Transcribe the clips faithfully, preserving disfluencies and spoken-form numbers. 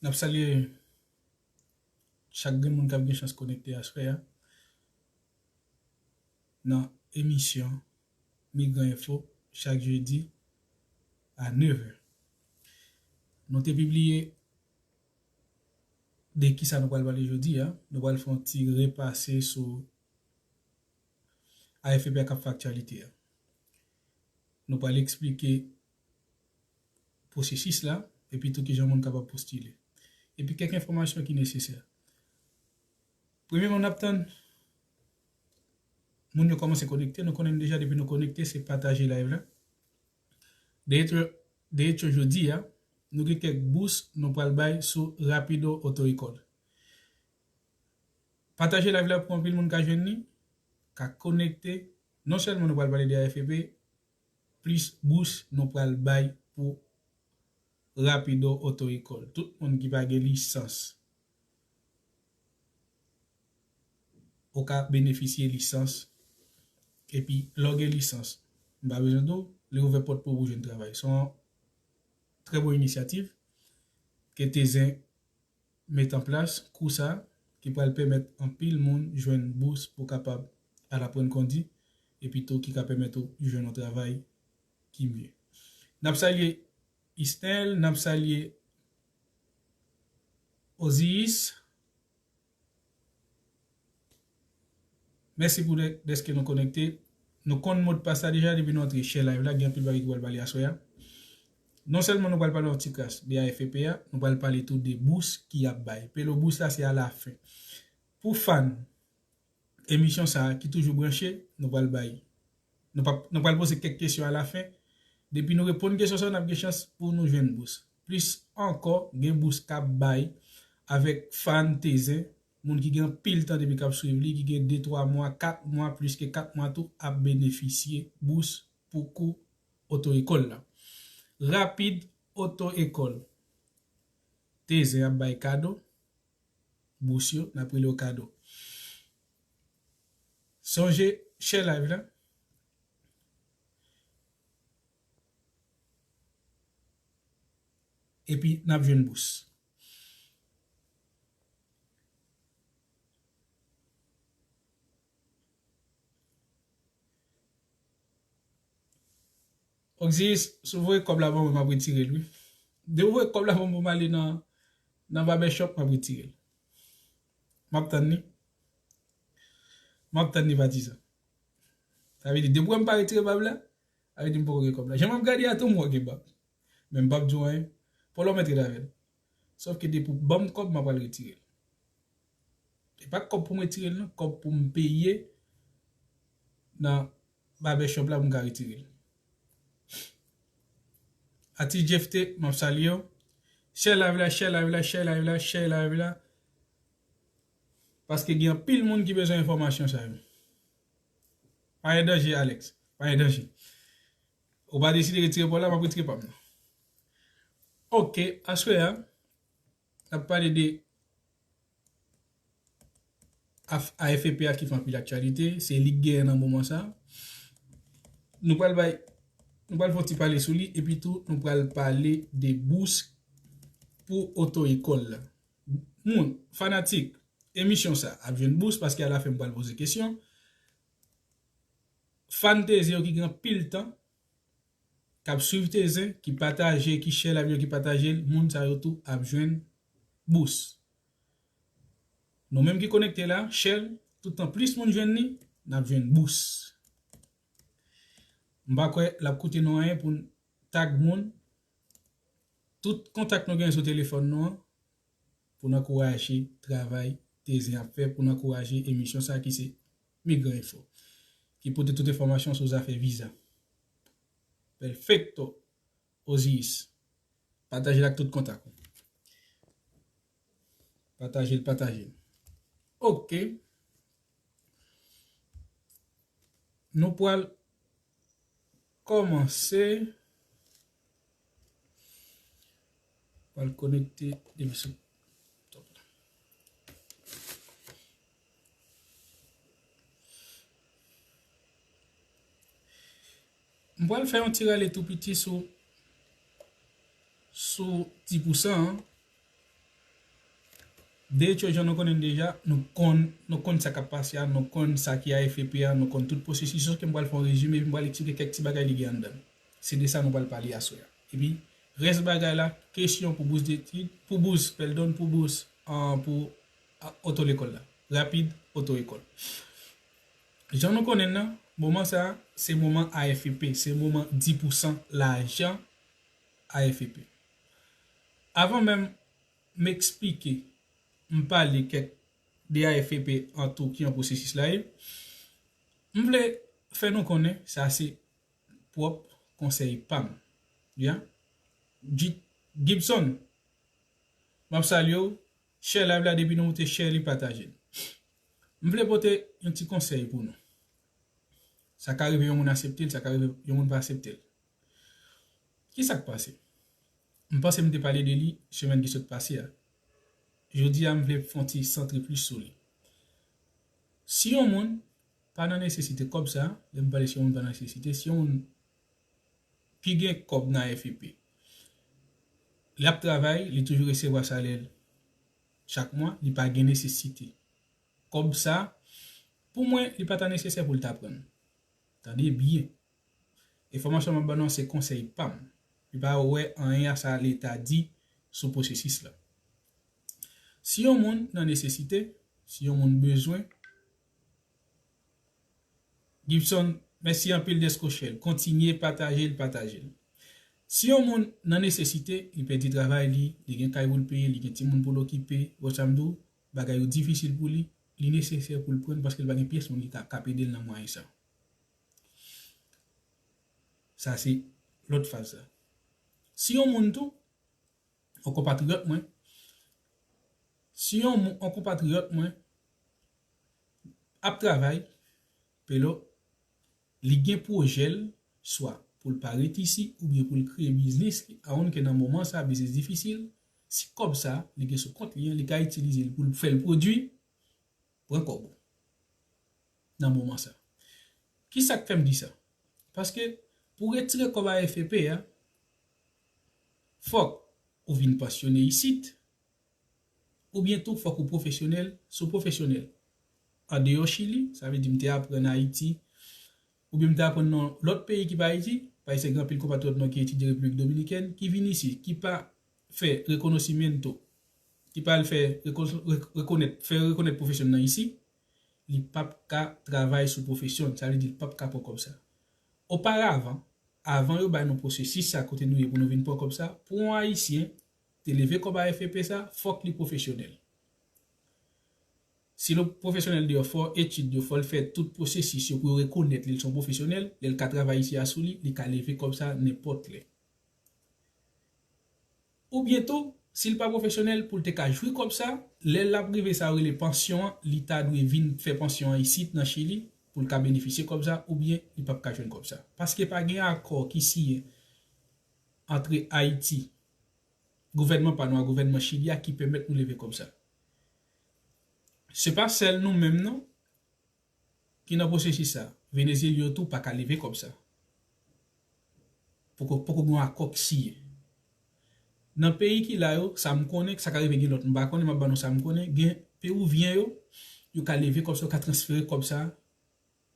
N ap salye chak grenn moun k ap gen chans konekte aswè a nan emisyon Migran Enfo chak jedi a nèf è. Nou te pibliye de kisa nou pral pale jodi a. Nou pral fè yon ti repase sou A F P a k ap fè aktyalite a. Nou pral eksplike pwosesis la, epi tou kijan moun kapab postile. Epi kèk enfòmasyon ki nesesè. Premyèman, n ap tann moun yo kòmanse konekte. Nou konnen deja depi nou konekte, se pataje live la. De hecho, de hecho, jodi a, nou gen kèk bous nou pral bay sou Rapido Auto École. Pataje live la pou anpil moun ka jwenn li, ka konekte. Non sèlman nou pral pale de A F P, plis bous nou pral bay pou Rapido Auto École. Tout moun ki pa gen lisans, ou ka benefisye lisans. Epi, lè w gen lisans, m pa bezwen di w, li ouvè pòt pou ou pou jwenn travay. Se yon trè bon inisyativ ke Tezen met an plas kou sa ki pral pèmèt anpil moun jwenn bous pou kapab al aprann kondi, epi tou ki ka pèmèt ou jwenn yon travay ki mye. N ap salye Isnel, n ap salye Oziyis. Mèsi pou dè-, dèske nou konekte. Nou konn modpas la deja, depi nou antre share live la, gen anpil bagay ki pral pale aswè a. Non sèlman nou pral pale yon ti kras de A F P a, nou pral pale tou de bous ki ap bay. Pelo bous la se alafen. Pou fan emisyon sa a ki toujou branche, nou pral bay. Nou pa, nou pral poze kèk kesyon alafen. Depi nou reponn kesyon sa yo, n ap gen chans pou nou jwenn bous. Plis ankò, gen bous k ap bay avèk fan Tezen, moun ki gen anpil tan depi k ap swiv li, ki gen de, twa mwa, kat mwa, plis ke kat mwa tou, ap benefisye bous pou kou oto ekòl la. Rapid Oto Ekòl. Tezen ap bay kado. Bous yo, n ap rele yo kado. Sonje, share live la. Epi, n ap jwenn bous. Oxyus, si w voye kòb la ban mwen, m ap retire l, wi. Depi w voye kòb la ban mwen pou m ale nan, nan barbershop, m ap retire l. M ap tann li. M ap tann li, patizan. Sa vle di, depi w wè m pa retire bab la, sa vle di m poko gen kòb la. Jan m ap gade a tou, m wè w gen bab. Men m p ap di w anyen. Polo mèt ret avè l. Sòf ke depi w ban m kòb, m ap al retire l. E pa kòb pou m retire l, non. Kòb pou m peye nan barbershop la pou m ka retire l. Atis Jephté, m ap salye w. Share live la, share live la, share live la, share live la. Paske gen anpil moun ki bezwen enfòmasyon sa yo. Pa gen danje, Alex. Pa gen danje. Ou pa deside retire pa w la, m ap retire pa m nan. Ok, aswè a, n ap pale de A F P a ki fè anpil aktyalite, se li k genyen nan moman sa. Nou pral bay, nou pral fè yon ti pale sou li, epi tou nou pral pale de bous pou oto ekòl la. Moun, fanatik emisyon sa ap jwenn bous paske alafen m pral poze kesyon. Fan Tezen yo ki gen anpil tan, k ap swiv Tezen, ki pataje, ki share live yo, ki pataje l, moun sa yo tou ap jwenn bous. Nou menm ki konekte la, share l, toutan plis moun jwenn li, n ap jwenn bous. M pa kwè l ap koute nou anyen pou n tag moun. Tout kontak nou genyen sou telefòn nou an, pou n ankouraje travay Tezen ap fè, pou n ankouraje emisyon sa ki se Migran Enfo, ki pote tout enfòmasyon sou zafè viza. Perfecto, Osiris. Pataje l ak tout kontak ou. Pataje l, pataje l. Ok. Nou pral kòmanse. Pral konekte depi sou top la. M pral fè yon ti rale tou piti sou, sou dis pousan an. De hecho, jan nou konnen deja, nou konn, nou konn sa k ap pase a, nou konn sa ki A F P P a, nou konn tout pwosesis, sof ke m pral fè yon rezime, epi m pral eksplike kèk ti bagay li gen anndan. Se de sa nou pral pale aswè a. Epi, rès bagay la, kesyon pou bous detid, pou bous, pèdon, pou bous, ah, pou, ah, oto lekòl la. Rapid, oto ekòl. Jan nou konnen nan, moman sa a, se moman A F P P, se moman dis pousan lajan A F P P. Avan menm m eksplike, m pale kèk de A F P P an tou ki an pwosesis la ye, m vle fè nou konnen sa se pwòp konsèy pa m. Ya. Gi-, Gibson, m ap salye w. Share live la, depi nou moute share li, pataje l. M vle pote yon ti konsèy pou nou. Sa ka rive yon moun aksepte l, sa ka rive yon moun pa aksepte l. Ki sa k pase? M panse m te pale de li semèn ki sot pase a. Jodi a, m vle fè yon ti santre plis sou li. Si yon moun pa nan nesesite kòb sa, lè m pale si yon moun pa nan nesesite, si yon moun ki gen kòb nan A F P P, l ap travay, li toujou resevwa salè l chak mwa, li pa gen nesesite. Kòb sa, pou mwen, li pa ta nesesè pou l ta pran l. Tande byen. Enfòmasyon m ap ban nou an se konsèy pa m. Li pa wè anyen a sa Leta di sou pwosesis la. Si yon moun nan nesesite, si yon moun bezwen, Gibson, mèsi anpil dèske w share l. Kontinye pataje l, pataje l. Si yon moun nan nesesite, li pèdi travay li, li gen kay pou l peye, li gen timoun pou l okipe, wè sa m di w, bagay yo difisil pou li, li nesesè pou l pran l paske l pa gen pyès moun ki ka, k ap ede l nan mwayen sa. Sa se lòt faz la. Si yon moun tou, yon konpatriyòt mwen, si yon moun, yon konpatriyòt mwen ap travay, Pelo, li gen pwojè l, swa pou l pa ret isi, oubyen pou l kreye biznis li, awonn ke nan moman sa, biznis difisil, si kòb sa, li gen sou kont li an, li ka itilize l pou l fè l pwodui, pran kòb ou nan moman sa. Ki sa k fè m di sa? Paske pou retire kòb A F P P a, fòk ou vin pansyone isit, oubyen tou fòk ou pwofesyonèl, si w pwofesyonèl andeyò Chili, sa vle di m te aprann Ayiti, oubyen m te aprann nan lòt peyi ki pa Ayiti, pa egzanp, gen anpil konpatriyòt nou ki etidye Repiblik Dominikèn, ki vin isi, ki pa fè reconocimiento, ki pa al fè reko-, re-, rekonèt, fè rekonèt pwofesyon nan isi, li p ap ka travay sou pwofesyon, sa vle di l p ap ka pran kòb sa. Oparavan, avan yo bay nou pwosesis sa kote nou ye pou nou vin pran kòb sa, pou yon Ayisyen te leve kòb A F P P sa, fòk li pwofesyonèl. Si l pwofesyonèl deyò, fò etid yo, fò l fè tout pwosesis yo pou yo rekonèt li, l se yon pwofesyonèl, lè l ka travay isi a sou li, li ka leve kòb sa nenpòt lè. Oubyen tou, si l pa pwofesyonèl, pou l te ka jwi kòb sa, lè l ap rive sa yo rele pansyon an, li ta dwe vin fè pansyon an isit nan Chili, pou l ka benefisye kòb sa, oubyen li p ap ka jwenn kòb sa. Paske pa gen akò ki siyen antre Ayiti, gouvènman pa nou a, gouvènman Chili a ki pèmèt nou leve kòb sa. Se pa sèl nou menm non ki nan pwosesis sa. Venezyelyen yo tou pa ka leve kòb sa. Poko, poko gen yon akò ki siyen. Nan peyi ki la yo, sa m konnen, sa ka rive gen lòt, m pa konnen, m ap ban nou sa m konnen, gen Pewouvyen yo, yo ka leve kòb sa, yo ka transfere kòb sa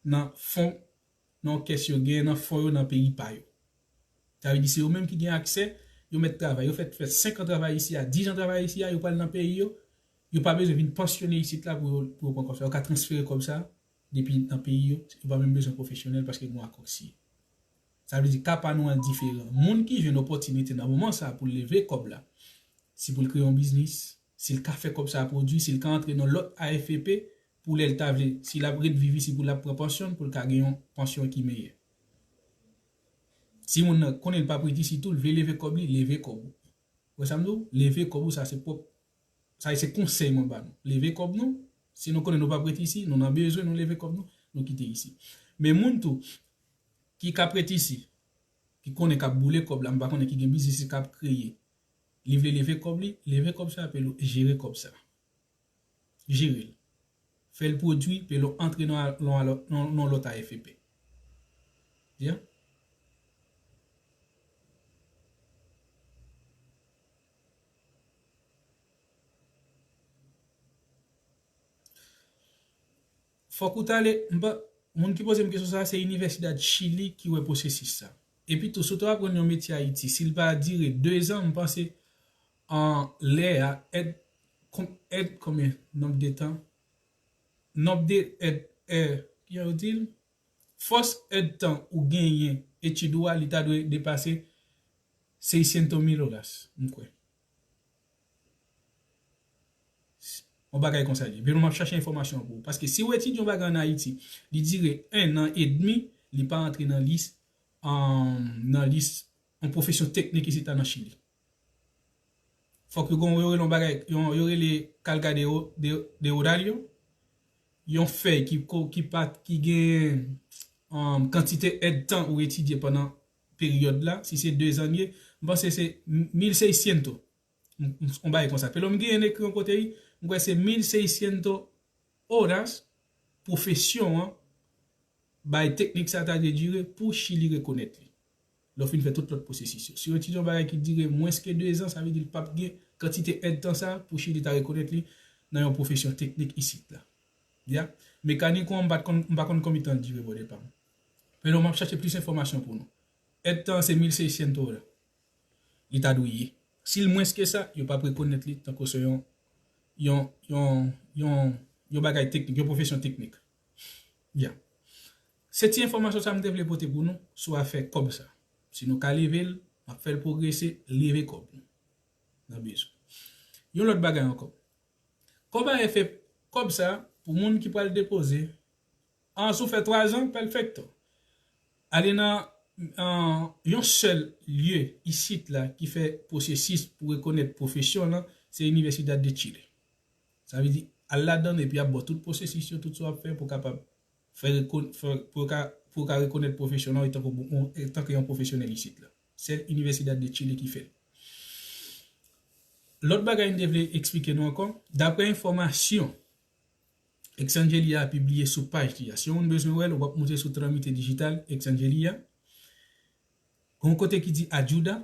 nan fon, nan kès yo gen, nan fon yo, nan peyi pa yo. Sa vle di se yo menm ki gen aksè, yo mèt travay, yo fèt fè senk an travay isi a, diz an travay isi a, yo pral nan peyi yo, yo pa bezwen vin pansyone isit la pou yo, pou yo pran kòb sa, yo ka transfere kòb sa depi nan peyi yo, yo pa menm bezwen pwofesyonèl paske gen yon akò k siyen. Sa vle di ka pa nou an diferan. Moun ki jwenn opòtinite nan moman sa a pou l leve kòb la, si pou l kreye yon biznis, si l ka fè kòb sa a pwodui, si l ka antre nan lòt A F P P, pou lè l ta vle, si l ap ret viv isi pou l ap pran pansyon l, pou l ka gen yon pansyon ki meyè. Si moun nan konnen l p ap ret isi tou, l vle leve kòb li, leve kòb ou. Wè sa m di w? Leve kòb ou, sa se pwòp, sa se konsèy mwen ba nou. Leve kòb nou, si nou konnen nou p ap ret isi, nou nan bezwen, nou leve kòb nou, nou kite isi. Men moun tou ki k ap ret isi, ki konnen k ap boule kòb la, m pa konnen ki gen biznis li k ap kreye, li vle leve kòb li, leve kòb sa, Pelo, jere kòb sa. Jere l. Fè l pwodui, Pelo, antre nan, nan, nan, nan lòt A F P P. Byen? Fòk ou t ale, m pa, moun ki poze m kesyon sa, se Universidad Chili ki wè pwosesis sa. Epi tou, si w ta aprann yon metye Ayiti, si l pa dire de zan, m panse an lè a, èd, kon- èd konbyen? Nonb de tan? Nonb de èd, è, kijan yo di l? Fòs èd tan ou genyen etid ou a, li ta dwe depase seiscientos mil horas, m kwè. Yon bagay konsa li ye. Epi nou m ap chache enfòmasyon pou ou. Paske si w etidye yon bagay ann Ayiti, li dire en an edmi, li pa antre nan lis, um, nan lis yon pwofesyon teknik isit la nan Chili. Fòk yo gon, yo rele yon bagay, yon, yo rele carga de, de, de horario, yon fèy ki, ko- ki pa, ki gen um, kantite èd tan ou etidye pandan peryòd la, si se de zan ye, m panse se mil seiscientos. M- m- On bagay konsa. Pelo m genyen ekri yon kote, m kwè se mil seiscientos horas pwofesyon an bay teknik sa ta dwe dire pou Chili rekonèt li. Lè w fin fè tout lòt pwosesis yo. Si w etidye yon bagay ki dire mwens ke de zan, sa vle di l p ap gen kantite èd tan sa pou Chili ta rekonèt li nan yon pwofesyon teknik isit la. Ya. Mekanik ou an, m pa t konn, m pa konn konbyen tan l dire bò de pa m. Pelo m ap chache plis enfòmasyon pou nou. Èd tan se mil seiscientos horas. Li ta dwe ye. Si l mwens ke sa, yo p ap rekonèt li tankou se yon, yon, yon, yon, yon bagay teknik, yon pwofesyon teknik. Ya. Se ti enfòmasyon sa m te vle pote pou nou sou afè kòb sa. Si nou ka leve l, m ap fè l pwogrese, leve kòb nou. Nan bezwen. Yon lòt bagay ankò. Kòb A F P, kòb sa, pou moun ki pral depoze, an, si w fè twa zan, perfecto. Ale nan an, yon sèl lye isit la ki fè pwosesis pou rekonèt pwofesyon lan, se Universidad de Chile. Sa vle di, al ladan l epi y ap ba w tout pwosesis yo, tout sa w ap fè pou w kapab fè, rekon- fè pou w ka, pou w ka rekonèt pwofesyon lan etanke, etanke yon pwofesyonèl isit la. Sèl Universidad de Chile ki fè l. Lòt bagay m te vle eksplike nou ankò, daprè enfòmasyon Exangeli a pibliye sou paj li a. Si yon moun bezwen wè l, w ap moute sou Tramite Dijital Exangeli a. Gon kote ki di Ayuda,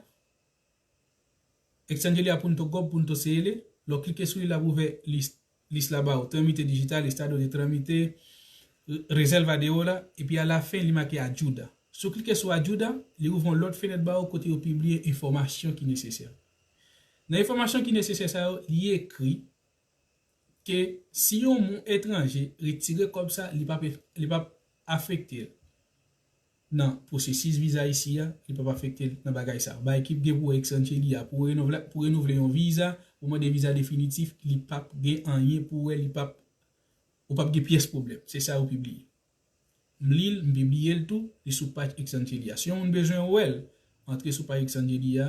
exangelia punto gov punto cl. Lè w klike sou li, l ap ouvè lis, lis la ba ou. Tramite digital, estado de trámite, re- reserva de hora, epi alafen, li make Ayuda. Si w klike sou Ayuda, li ouvè yon lòt fenèt ba ou kote yo pibliye enfòmasyon ki nesesè. Nan enfòmasyon ki nesesè sa yo, li ekri ke si yon moun etranje retire kòb sa, li p ap, li p ap afekte l nan pwosesis viza isi a, li p ap afekte l nan bagay sa. Bagay ki gen pou wè Exangeli a, pou renouvle, pou renouvle yon viza, pou mande viza definitif, li p ap gen anyen pou wè, li p ap, ou p ap gen pyès pwoblèm. Se sa yo pibliye. M li l, m pibliye l tou, li sou paj Exangeli a. Si yon moun bezwen wè l, antre sou paj Exangeli a.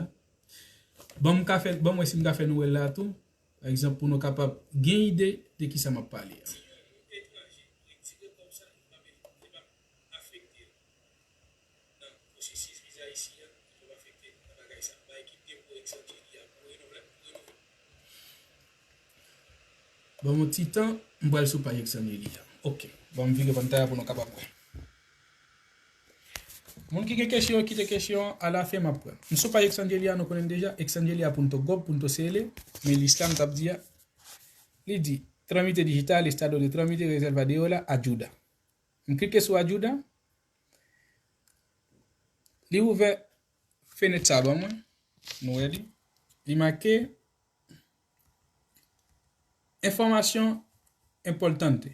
Ban m ka fè, ban m wè si m ka fè nou wè l la tou. Pa egzanp, pou nou kapab gen ide de kisa m ap pale a. Ban m yon ti tan, m pral sou paj Exangeli a. Ok, ban m vire pantay la pou nou kapab wè. Moun ki gen kesyon, kite kesyon, alafen m ap pran. M sou paj Exangeli a, nou konnen deja, exangelia punto gov punto cl, men lis la m t ap di a, li di, trámite digital, estado de trámite, reserva de hora, ayuda. M klike sou Ayuda. Li ouvè fenèt sa ban mwen. Nou wè li. Li make enfòmasyon enpòtante.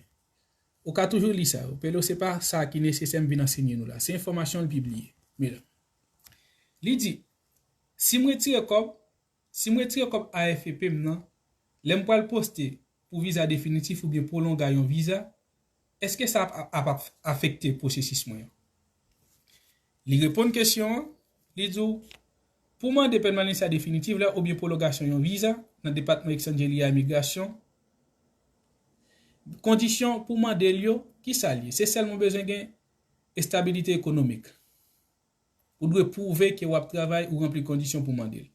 Ou ka toujou li sa yo. Pelo se pa sa ki nesesè m vin ansenye nou la. Se enfòmasyon l pibliye. Medam. Li di, si m retire kòb, Si m retire kòb A F P m nan, lè m pral poste pou viza definitif oubyen pwolonga yon viza, èske sa ap, ap, ap afekte pwosesis mwen an? Li reponn kesyon an, li di w, pou mande pèmanesya definitif la oubyen pwolongasyon yon viza nan depatman Exangeli a imigrasyon, kondisyon pou mande l yo, ki sa l ye? Se sèlman w bezwen gen estabilite ekonomik. Ou dwe pwouve ke w ap travay, ou ranpli kondisyon pou mande l.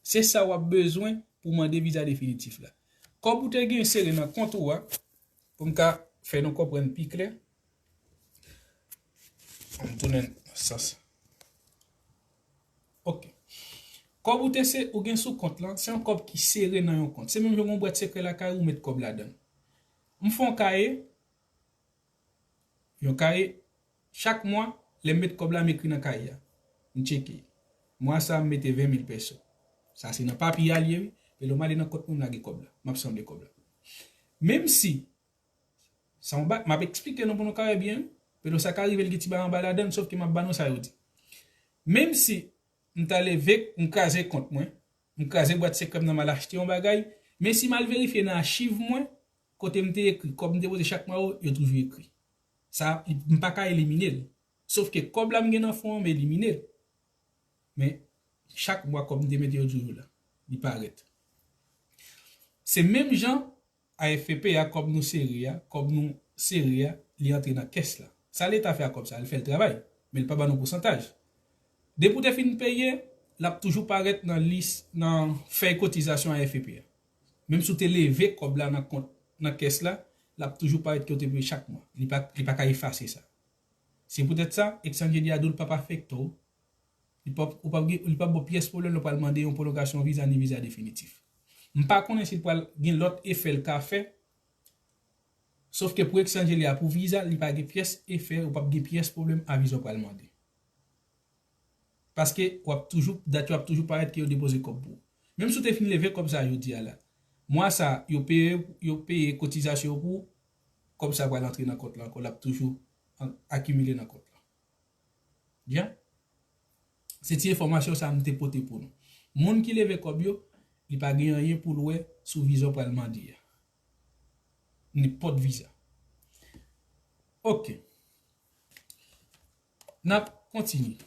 Se sa w ap bezwen pou mande viza definitif la. Kòb ou te gen sere nan kont ou a, pou m ka fè nou konprann pi klè. An m tounen nan sans. Ok. Kòb ou te se, ou gen sou kont lan, se yon kòb ki sere nan yon kont. Se menm jan yon bwat sekrè lakay ou met kòb ladan l. M fè yon kaye, yon kaye, chak mwa, lè m met kòb la, m ekri nan kaye a. M tcheke. Mwa sa a, m mete ven mil pèso. Sa se nan papye a l ye, wi. Men lè m ale nan kont mwen, m lage kòb la. M ap sanble kòb la. Menm si, sa yon ba, m ap eksplike nou pou nou ka wè byen, wi. Men sa ka rive, l gen ti bagay anba ladan l, sòf ke m ap ba nou sa yo di. Menm si m ta leve, m kraze kont mwen, m kraze bwat sekrè m nan, m al achte yon bagay, men si m al verifye nan achiv mwen, kote m te ekri, kòb m te poze chak mwa yo, yo toujou ekri. Sa, m pa ka elimine l. Sòf ke kòb la m gen nan fon an, m elimine l. Men, chak mwa kòb m te mete yo toujou la. Li parèt. Se menm jan A F P P a, kòb nou sere a, kòb nou sere a, li antre nan kès la. Sa Leta fè ak kòb sa, li fè l travay, men li pa ban nou pousantaj. Depi w te fin peye, l ap toujou parèt nan lis, nan fèy kotizasyon A F P P a. Menm si w te leve kòb la nan kont, nan kès la, l ap toujou parèt ke w te peye chak mwa. Li pa, li pa ka efase sa. Se poutèt sa, Exchanger a di w l p ap afekte w. Li p ap, ou p ap gen, li p ap ba w pyès pwoblèm lè w pral mande yon pwolongasyon viza ni viza definitif. M pa konnen si l pral gen lòt efè l ka fè. Sòf ke pou Exchanger a, pou viza, li pa gen pyès efè, ou p ap gen pyès pwoblèm a viza w pral mande. Paske w ap toujou, dat yo ap toujou parèt ke yo depoze kòb pou ou. Menm si w te fin leve kòb sa jodi a la, mwa sa, yo peye, yo peye kotizasyon yo pou ou, kòb sa pral antre nan kont la ankò, l ap toujou an-, akimile nan kont la. Byen? Se ti enfòmasyon sa m te pote pou nou. Moun ki leve kòb yo, li pa gen anyen pou l wè sou viza w pral mande a. Nenpòt viza. Oke. N ap kontinye.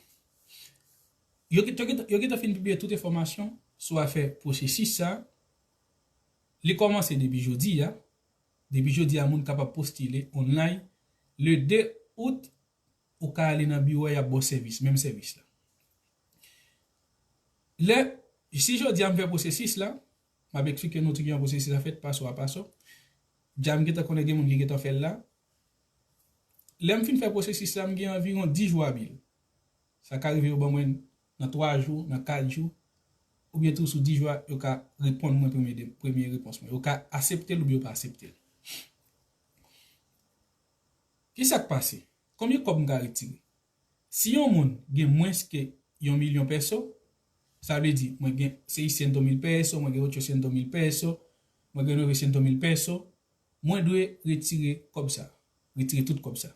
Yo gen, yo gen, yo gentan fin pibliye tout enfòmasyon sou afè pwosesis sa. Li kòmanse depi jodi a. Depi jodi a, moun kapab postile online. Le de out, ou ka ale nan biwo a, y ap ba w sèvis, menm sèvis la. Lè, si jodi a m fè pwosesis la, m ap eksplike nou tout kijan pwosesis la fèt, paso a paso. Dja m gentan konnen gen moun ki gentan fè l la. Lè m fin fè pwosesis la, m gen anviwon dis jou abil. Sa ka rive yo ban mwen nan twa jou, nan kat jou, oubyen tou sou dis jou a, yo ka reponn mwen premye de, premye repons mwen. Yo ka aksepte l oubyen yo pa aksepte l. Kisa k pase? Konbyen kòb m ka retire? Si yon moun gen mwens ke yon milyon pèso, sa vle di, mwen gen seiscientos mil pesos, mwen gen ochocientos mil pesos, mwen gen novecientos mil pesos, mwen dwe retire kòb sa. Retire tout kòb sa.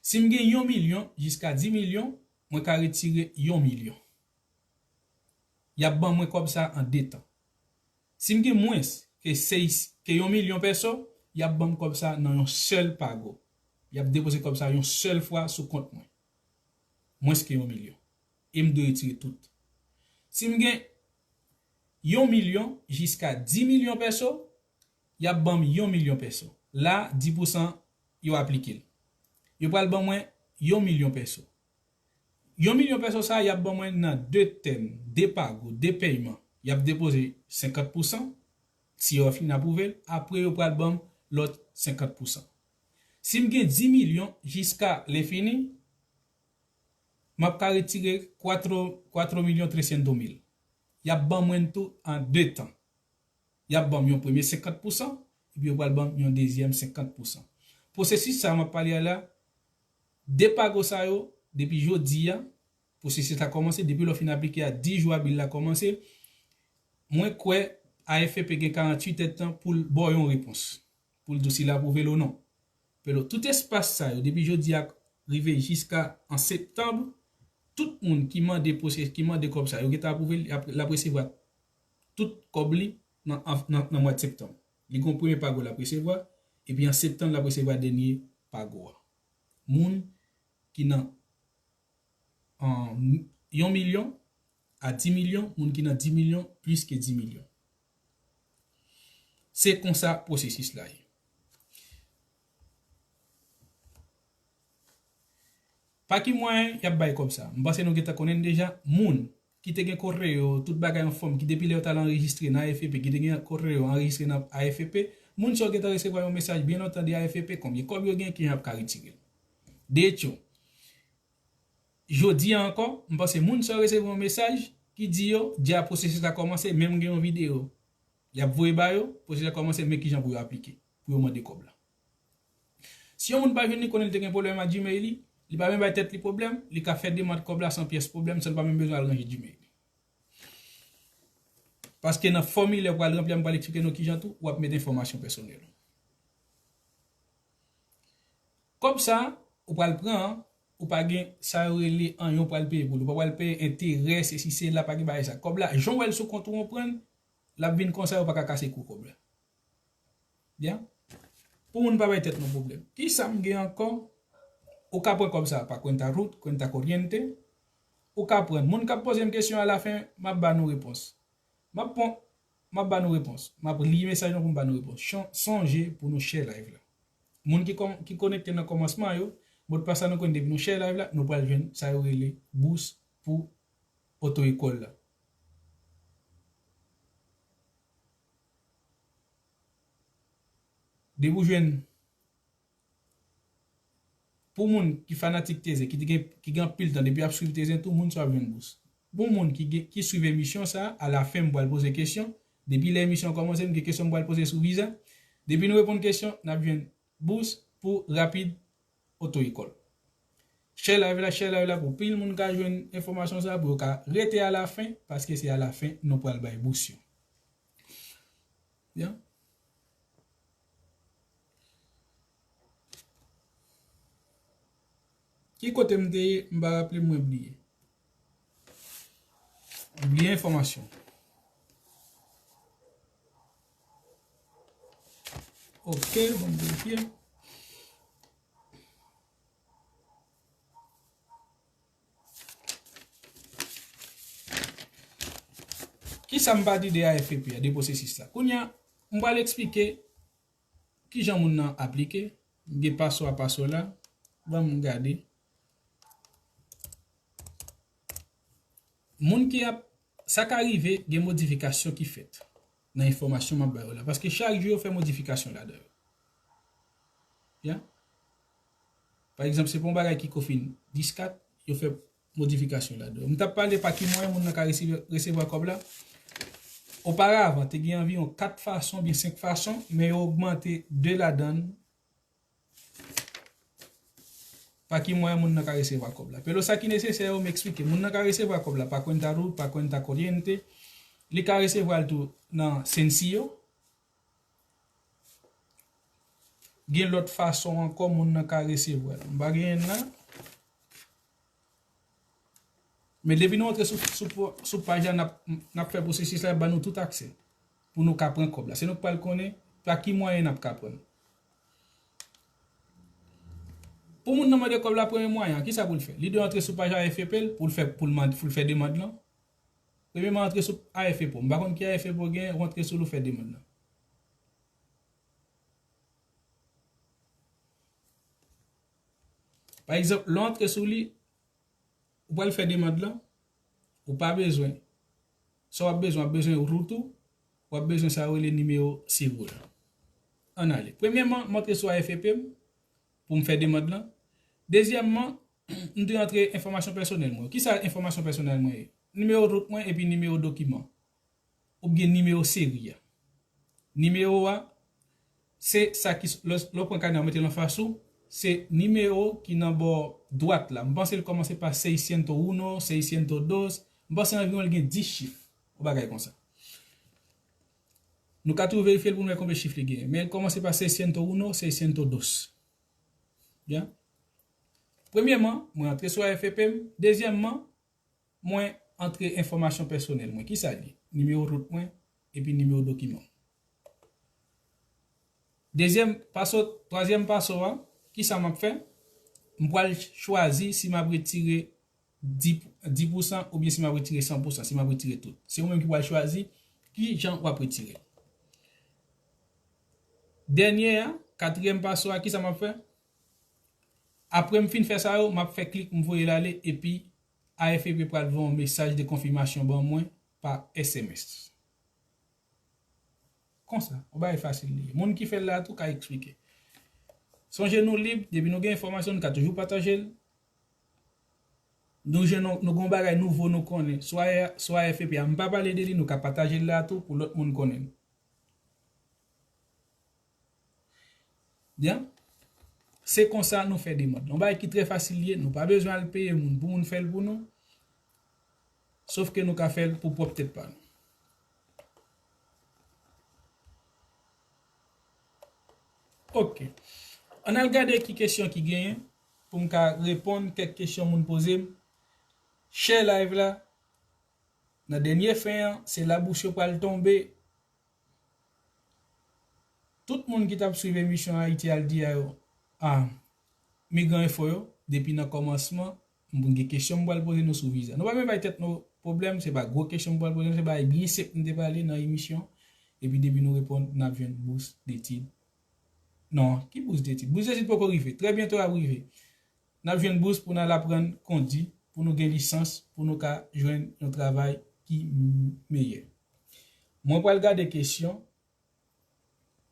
Si m gen yon milyon jiska dis milyon, mwen ka retire yon milyon. Y ap ban mwen kòb sa an de tan. Si m gen mwens ke seis, ke yon milyon pèso, y ap ban m kòb sa nan yon sèl pago. Y ap depoze kòb sa yon sèl fwa sou kont mwen. Mwens ke yon milyon. E m dwe retire tout. Si m gen yon milyon jiska dis milyon pèso, y ap ban m yon milyon pèso. La, dis pousan yo aplike l. Yo pral ban mwen yon milyon pèso. Yon milyon pèso sa, y ap ban mwen nan de tèm, de pago, de pèyman. Y ap depoze senkant pousan, si yo fin apwouve l, apre yo pral ban m lòt senkant pousan. Si m gen dis milyon jiska lenfini, m ap ka retire cuatro, cuatro millones trescientos mil. Y ap ban mwen tou an de tan. Y ap ban m yon premye senkant pousan, epi yo pral ban m yon dezyèm senkant pousan. Pwosesis sa a m ap pale a la, de pago sa yo, depi jodi a, pwosesis la kòmanse, depi lè w fin aplike a, dis jou abil la kòmanse, mwen kwè A F P P gen karanntuit èdtan pou l ba w yon repons, pou l di w si l apwouve l ou non. Pero tout espas sa yo, depi jodi a rive jiska an septanm, tout moun ki mande pwose-, ki mande kòb sa, yo gentan apwouve l, l ap, l ap resevwa tout kòb li nan, nan, nan mwa septanm. Li gen yon premye pago l ap resevwa, epi an septanm l ap resevwa dènye pago a. Moun ki nan an yon milyon a dis milyon, moun ki nan dis milyon, plis ke dis milyon. Se konsa pwosesis la ye. Pa ki mwayen y ap bay kòb sa? M panse nou gentan konnen l deja. Moun ki te gen kont yo, tout bagay anfòm, ki depi lè yo t al anrejistre nan A F P P, ki te gen kont yo anrejistre nan A F P P, moun sa yo gentan resevwa yon mesaj byen lontan de A F P P, konbyen kòb yo gen, kijan y ap ka retire l. De etcho, jodi a ankò, m panse moun sa yo resevwa yon mesaj ki di yo, dja pwosesis la kòmanse, menm gen yon videyo y ap voye ba yo, pwosesis la kòmanse, men kijan pou yo aplike, pou yo mande kòb la. Si yon moun pa jwenn li, konnen li te gen pwoblèm ak Gmail li, li pa menm bay tèt li pwoblèm, li ka fè demann kòb la san pyès pwoblèm, san l pa menm bezwen al ranje Gmail li. Paske nan fòmilè ou pral ranpli a, m pral eksplike nou kijan tou w ap met enfòmasyon pèsonèl ou. Kòb sa, ou pral pran an, ou pa gen sa yo rele anyen ou pral peye pou li. Ou pa pral peye enterè, sesi, sela, pa gen bagay sa. Kòb la, jan w wè l sou kont ou an pran, l ap vin konsa, yo pa ka kase kou kòb la. Byen? Pou moun pa bay tèt nou pwoblèm. Kisa m gen ankò? Ou ka pran kòb sa pa cuenta root, cuenta corriente. Ou ka pran. Moun k ap poze m kesyon a la fen, m ap ba nou repons. M ap pran, m ap ba nou repons. M ap li mesaj nou pou m ba nou repons. Chon- Sonje pou nou share live la. Moun ki, kòm- ki konekte nan kòmansman yo, modpas la nou konn depi nou share live la, nou pral jwenn sa yo rele bous pou oto ekòl la. Depi w jwenn, pou moun ki fanatik Tezen, ki te gen, ki gen anpil tan depi ap swiv Tezen tou, moun sa ap jwenn bous. Pou moun ki gen, ki swiv emisyon sa, a la fen m pral poze kesyon. Depi lè emisyon an kòmanse, m gen kesyon m pral poze sou viza. Depi nou reponn kesyon, n ap jwenn bous pou rapid oto ekòl. Share live la, share live la pou pil moun ka jwenn enfòmasyon sa, pou yo ka rete a la fen, paske se a la fen nou pral bay bous yo. Byen. Ki kote m te ye, m pa raple m, mwen bliye. M bliye enfòmasyon. Ok, bon, m verifye. Kisa m pa di de A F P P a, de pwosesis la? Kounye a, m pral eksplike kijan moun nan aplike. M gen paswa, paswa la. Ban m gade. Moun ki ap, sa ka rive, gen modifikasyon ki fèt nan enfòmasyon m ap ba yo la. Paske chak jou yo fè modifikasyon ladan yo. Ya? Pa egzanp, se pa yon bagay ki konfime dis kat, yo fè modifikasyon ladan yo. M t ap pale pa ki mwayen moun nan ka resevwa, resevwa kòb la. Oparavan, te gen anviwon kat fason, oubyen senk fason, men yo ogmante de ladan l. Pa ki mwayen moun nan ka resevwa kòb la? Pero sa ki nesesè yo, m eksplike. Moun nan ka resevwa kòb la pa cuenta root, pa cuenta corriente. Li ka resevwa l tou nan Sencillo. Gen lòt fason ankò moun nan ka resevwa l. M pa genyen l la. Men depi nou antre sou, sou, sou paj la, n ap, n ap fè pwosesis la, y ap ban nou tout aksè pou nou ka pran kòb la. Se nou k pral konnen pa ki mwayen n ap ka pran l. Pou moun nan mande kòb la, premye mwayen an, kisa pou l fè? Li dwe antre sou paj A F P P l pou l fè, pou l mande, pou l fè demann lan. Premyèman, antre sou A F P P w. M pa konn ki A F P P w gen, ou antre sou li, ou fè demann lan. Pa egzanp, lè w antre sou li, ou pral fè demann lan, ou pa bezwen. Sa w ap bezwen, w ap bezwen root ou, w ap bezwen sa yo rele nimewo seri w la. Ann ale. Premyèman, m antre sou A F P P m pou m fè demann lan. Dezyèmman, m dwe antre enfòmasyon pèsonèl mwen. Kisa enfòmasyon pèsonèl mwen ye? Nimewo root mwen epi nimewo dokiman. Oubyen nimewo seri a. Nimewo a, se sa ki, lè, lè w pran kanè a, w mete l anfas ou, se nimewo ki nan bò dwat la. M panse l kòmanse pa seiscientos uno, seiscientos dos. M panse anviwon l gen dis chif, yon bagay konsa. Nou ka tou verifye l pou n wè konbyen chif li genyen. Men l kòmanse pa seiscientos uno, seiscientos dos. Byen. Premyèman, mwen antre sou A F P P m. Dezyèmman, mwen antre enfòmasyon pèsonèl mwen. Kisa l ye? Nimewo root mwen, epi nimewo dokiman. Dezyèm paso, twazyèm paso a, kisa m ap fè? M pral chwazi si m ap retire dis, dis pousan oubyen si m ap retire san pousan, si m ap retire tout. Se ou menm ki pral chwazi ki jan w ap retire. Dènye a, katriyèm paso a, kisa m ap fè? Apre m fin fè sa yo, m ap fè klik, m voye l ale, epi A F P P pral voye yon mesaj de konfimasyon ban mwen pa S M S. Konsa, yon bagay fasil li ye. Moun ki fè l la tou ka eksplike. Sonje nou lib, depi nou gen enfòmasyon, nou ka toujou pataje l. Nou jwenn yon, nou gen yon bagay nouvo nou konnen. Swa, swa A F P P a, m pa pale de li, nou ka pataje l la tou pou lòt moun konnen l. Byen. Se konsa nou fè demann. Yon bagay ki trè fasil li ye, nou pa bezwen al peye moun pou moun fè l pou nou. Sof ke nou ka fè l pou pwòp tèt pa nou. Ok. Ann al gade ki kesyon ki genyen pou m ka reponn kèk kesyon moun poze m. Share live la. Nan dènye fen an, se la bouch yo pral tonbe. Tout moun ki t ap swiv emisyon Ayiti Al Di a yo, a, Migran Enfo yo, depi nan kòmansman, m gen kesyon m pral poze nou sou viza. Nou pa bezwen bay tèt nou pwoblèm, se pa gwo kesyon m pral poze nou, se bagay byen senp m te pale nan emisyon, epi depi nou reponn, n ap jwenn bous detid. Non, ki bous detid? Bous detid poko rive, trè byento l ap rive. N ap jwenn bous pou n al aprann kondi, pou nou gen lisans, pou nou ka jwenn yon travay ki m-, meyè. Mwen pral gade kesyon,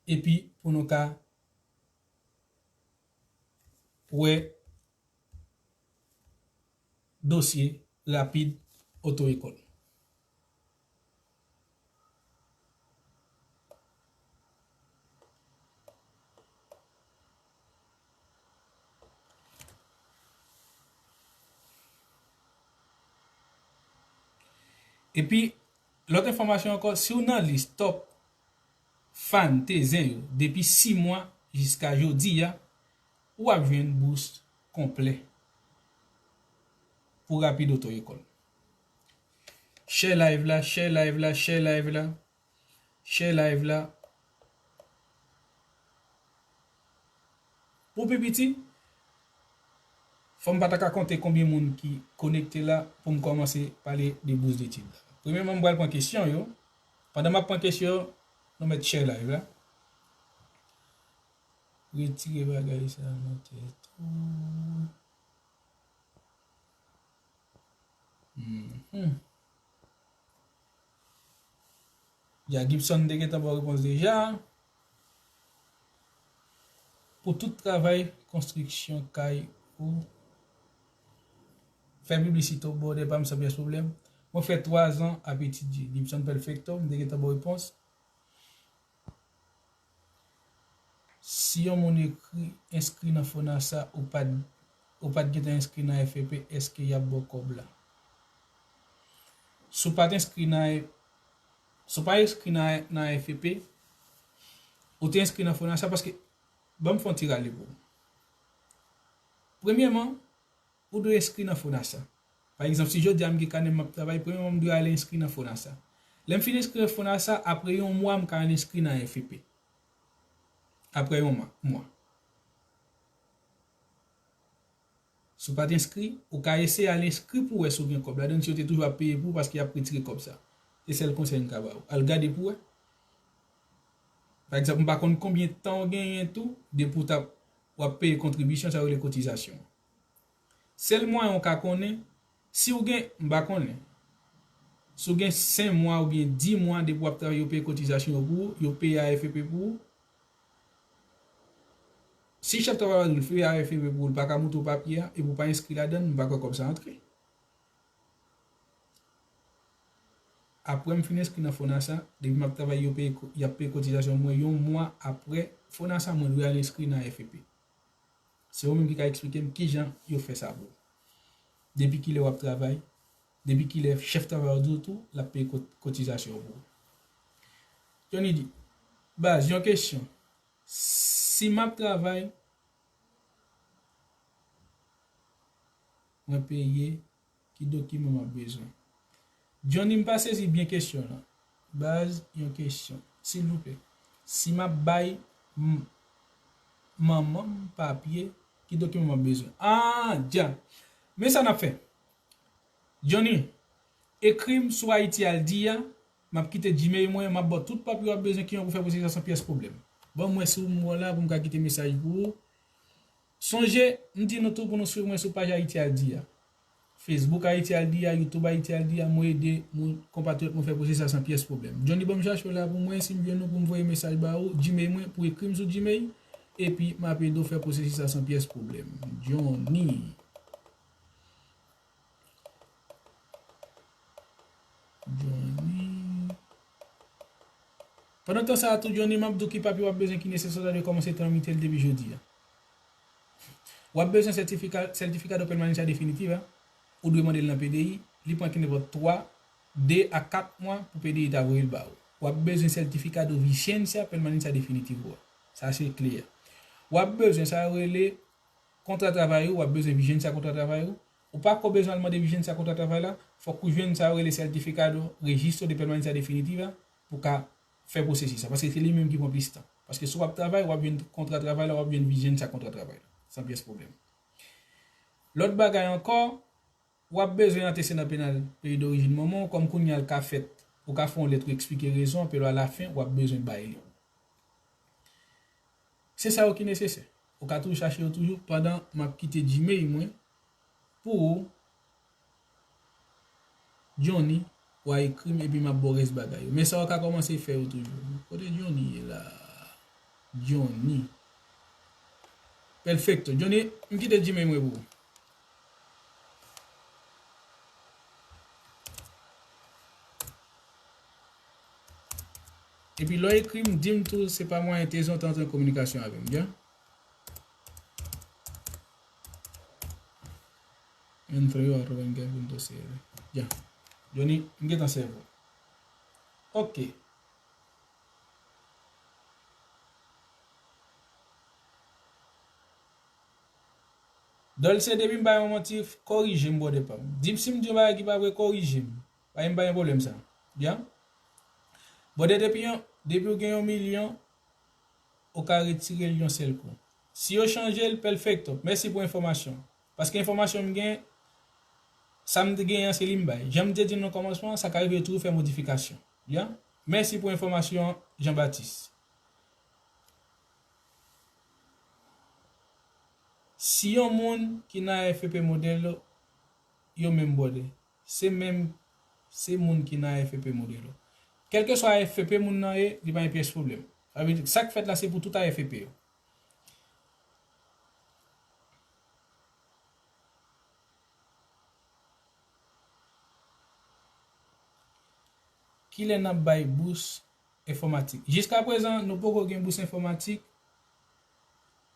epi pou nou ka wè dosye rapid oto-ekòl. Epi, lòt enfòmasyon ankò, si w nan lis top fan Tezen yo depi sis mwa jiska jodi a, w ap jwenn bous konplè pou rapid oto-ekòl. Share live la, share live la, share live la, share live la. Pou pi piti, fò m pa ta ka konte konbyen moun ki konekte la pou m kòmanse pale de bous detid la. Premyèman, m pral pran kesyon yo. Pandan m ap pran kesyon yo, nou mèt share live la. Retire bagay sa nan tèt ou. Mhm. Ya, Gibson te gentan ba w repons deja. Pou tout travay konstriksyon kay ou fè piblisite w bòdè pa m san pyès pwoblèm. Mwen fè twa zan ap etidye. Gibson Perfecto, m te gentan ba w repons. Si yon moun ekri, enskri nan FONASA, ou pa t, ou pa t gentan enskri nan F E P, èske y ap ba w kòb la? Si w pa t enskri nan, si w pa enskri nan, nan F E P, ou te enskri nan FONASA paske, ban m fè yon ti rale pou ou. Premyèman, ou dwe enskri nan FONASA. Pa egzanp, si jodi a m gen kanè m ap travay, premyèman m dwe al enskri nan FONASA. Lè m fin enskri nan FONASA, apre yon mwa, m ka al enskri nan F E P. Apre yon mwa, mwa. Si w pa t enskri, ou ka eseye al enskri pou w wè si w gen kòb ladann, si yo te toujou ap peye pou ou paske y ap retire kòb sa. Se sèl konsèy m ka ba w. Al gade pou w wè. Pa egzanp, m pa konn konbyen tan w genyen tou, depi w t ap, w ap peye kontribisyon, sa yo rele kotizasyon. Sèl mwayen w ka konnen, si w gen, m pa konnen, si w gen senk mwa oubyen dis mwa depi w ap travay, yo peye kotizasyon yo pou ou, yo peye A F P pou ou. Si chèf travay la di w l fè A F P pou ou, l pa ka montre w papye a, epi w pa enskri ladann, m pa kwè kòb sa antre. Apre m fin enskri nan FONASA, depi m ap travay, yo peye ko-, y ap peye kotizasyon mwen yon mwa apre FONASA, mwen dwe al enskri nan F E P. Se ou menm ki ka eksplike m kijan yo fè sa pou ou. Depi kilè w ap travay, depi kilè chèf travay ou di w tou, l ap peye kot-, kotizasyon pou ou. Johnny di, baz, yon kesyon. Si m ap travay, mwen peye, ki dokiman m ap bezwen? Johnny, m pa sezi byen kesyon lan. Baz, yon kesyon, silvouplè. Si m ap bay m-, manman m papye, ki dokiman m ap bezwen? Ah, dja. Men sa n ap fè. Johnny, ekri m sou Ayiti Al Di a, m ap kite Gmail mwen, m ap ba w tout papye w ap bezwen ki yon pou fè pwosesi a san pyès pwoblèm. Ban m wè si w m wè la pou m ka kite mesaj pou ou. Sonje, m di nou tou pou nou swiv mwen sou paj Ayiti Al Di a. Facebook Ayiti Al Di a, YouTube Ayiti Al Di a, mwen ede moun, konpatriyòt mwen fè pwosesi a san pyès pwoblèm. Johnny, ban m chache w la pou mwen, si m jwenn ou pou m voye mesaj ba ou, Gmail mwen, pou ekri m sou Gmail, epi m ap ede w fè pwosesi a san pyès pwoblèm. Johnny. Johnny. Pandan tan sa a tou, Johnny, m ap di w ki papye w ap bezwen ki nesesè, w ta dwe kòmanse tramite l depi jodi a. W ap bezwen sètifika, sètifika de permanencia definitiva, ou dwe mande l nan P D I, li pran ki nenpòt twa, de a kat mwa pou P D I ta voye l ba ou. W ap bezwen sètifika de vigencia permanencia definitiva ou a. Sa se kle a. W ap bezwen sa yo rele kontra travay ou, w ap bezwen vigencia kontra travay ou. Ou pa ko bezwen al mande vigencia kontra travay la, fòk ou jwenn sa yo rele sètifika de registro de permanencia definitiva pou ka fè pwosesis sa. Paske se li menm ki pran plis tan. Paske si w ap travay, w ap jwenn kontra travay la, w ap jwenn vigencia kontra travay la. San pyès pwoblèm. Lòt bagay ankò, w ap bezwen antesedan penal peyi dorijin manman w, kòm kounye a l ka fèt, ou ka fè yon lèt ou eksplike rezon an, apre a lafen, w ap bezwen bay li. Se sa yo ki nesesè. Ou ka toujou chache yo toujou pandan m ap kite Gmail mwen pou ou. Johnny, w a ekri m epi m ap ba w rès bagay yo. Men sa w ka kòmanse fè yo toujou. Kote Johnny ye la? Johnny. Perfecto. Johnny, m kite Gmail mwen pou ou. Epi lè w ekri m, di m tou se pa mwayen Tezon te antre an kominikasyon avè m, byen? Entre yo arroba en punto C R. Ya. Johnny, m gentan sèvi w. Ok. Dolce, depi m bay yon manti, korije m, brother pa m. Di m si m di yon bagay ki pa vre, korije m. Pa gen, pa gen pwoblèm sa. Ya. Brother, depi yon, depi w gen yon milyon, ou ka retire l yon sèl kou. Si yo chanje l, perfecto. Mèsi pou enfòmasyon. Paske enfòmasyon m gen, sa m te genyen an, se li m bay. Jan m te di l nan kòmansman an, sa ka rive yo toujou fè modifikasyon. Ya. Mèsi pou enfòmasyon an, Jean Baptiste. Si yon moun ki nan A F P P modèl yo menm brother, se menm, se moun ki nan A F P P modèl yo. Kèlkeswa A F P P moun nan ye, li pa gen pyès pwoblèm. Sa vle di, sa k fèt la, se pou tout A F P P yo. Kilè n ap bay bous enfòmatik? Jiskaprezan, nou poko gen bous enfòmatik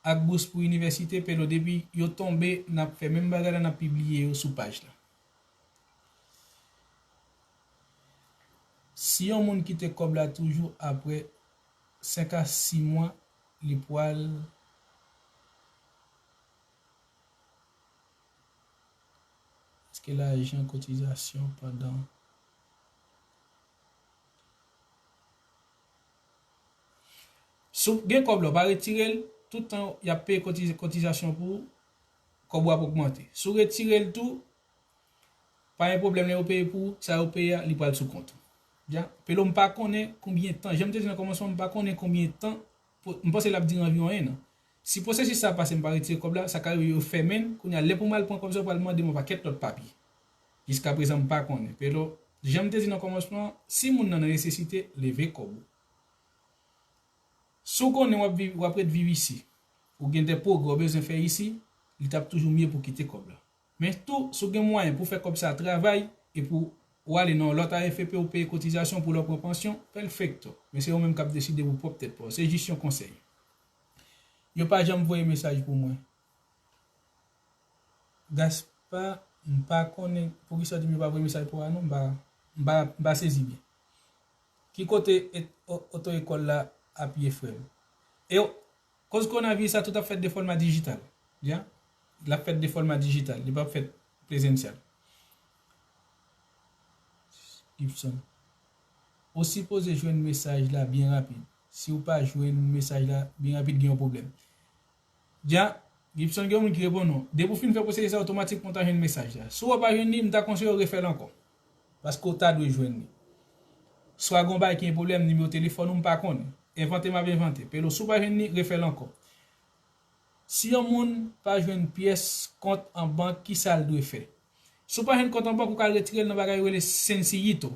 ak bous pou inivèsite, pero depi yo tonbe, n ap fè menm bagay la, n ap pibliye yo sou paj la. Si yon moun kite kòb la toujou apre senk a sis mwa, li pwal Èske lajan kotizasyon pandan. Si w gen kòb la, w pa retire l, tout tan y ap peye kotiz-, kotizasyon pou ou, kòb ou ap ogmante. Si w retire l tou, pa gen pwoblèm, lè yo peye pou ou, sa yo peye a, li pral sou kont ou. Ya, Pelo, m pa konnen konbyen tan, jan m te di nan kòmansman, m pa konnen konbyen tan, po-, m panse l ap dire anviwon en an. Si pwosesis sa a pase, m pa retire kòb la, sa ka rive yo fèmen l, kounye a, lè pou m al pran kòb sa, yo pral mande m yon pakèt lòt papye. Jiskaprezan, m pa konnen. Pelo, jan m te di nan kòmansman, si moun nan nan nesesite, leve kòb ou. Si w konnen w ap viv, w ap ret viv isi, ou gen de pwogrè w bezwen fè isi, li t ap toujou mye pou w kite kòb la. Men tou, si w gen mwayen pou w fè kòb sa a travay, epi w ale nan yon lòt A F P P, ou peye kotizasyon pou lè w pran pansyon, pèfekto. Men se ou menm k ap deside pou pwòp tèt pa w. Se jis yon konsèy. Yo pa janm voye mesaj pou mwen. Gaspa, m pa konnen poukisa w di m yo pa voye mesaj pou ou a non, m pa, m pa, m pa sezi byen. Ki kote et-, o-, oto ekòl la ap ye, frè m? E w-, koz kowonaviris la, tout ap fèt de fòma dijital. Ya? L ap fèt de fòma dijital, li p ap fèt prezansyèl. Gibson. Ou sipoze jwenn mesaj la byen rapid. Si w pa jwenn mesaj la byen rapid, gen yon pwoblèm. Dja, Gibson, gen yon moun ki reponn ou. Depi w fin fè pwosesis sa, otomatikman w ta jwenn mesaj la. Si w pa jwenn li, m ta konseye w refè l ankò. Paske w ta dwe jwenn li. Swa gen yon bagay ki gen pwoblèm, nimewo telefòn ou, m pa konnen. Envante m ap envante. Pelo, si w pa jwenn li, refè l ankò. Si yon moun pa jwenn pyès kont an bank, kisa l dwe fè? Si w pa jwenn kont an bank, ou ka al retire l nan bagay yo rele Sencillito.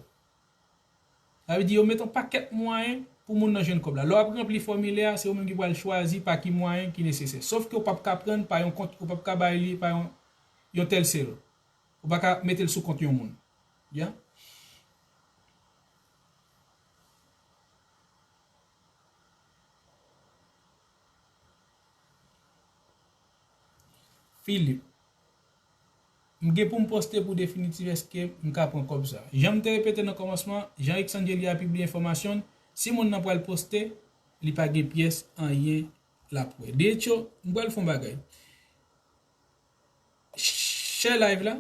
Sa vle di yo mete yon pakèt mwayen pou moun nan jwenn kòb la. Lè w ap ranpli fòmilè a, se ou menm ki pral chwazi pa ki mwayen ki nesesè. Sòf ke w p ap ka pran l pa yon kont, ou p ap ka bay li pa yon, yon Telcel. Ou pa ka mete l sou kont yon moun. Ya? Philippe. M gen pou m poste pou definitif, èske m ka pran kòb sa? Jan m te repete nan kòmansman, jan Exangeli a pibliye enfòmasyon l, si moun nan pral poste, li pa gen pyès anyen l ap wè. De echo, m pral fè yon bagay. Share live la.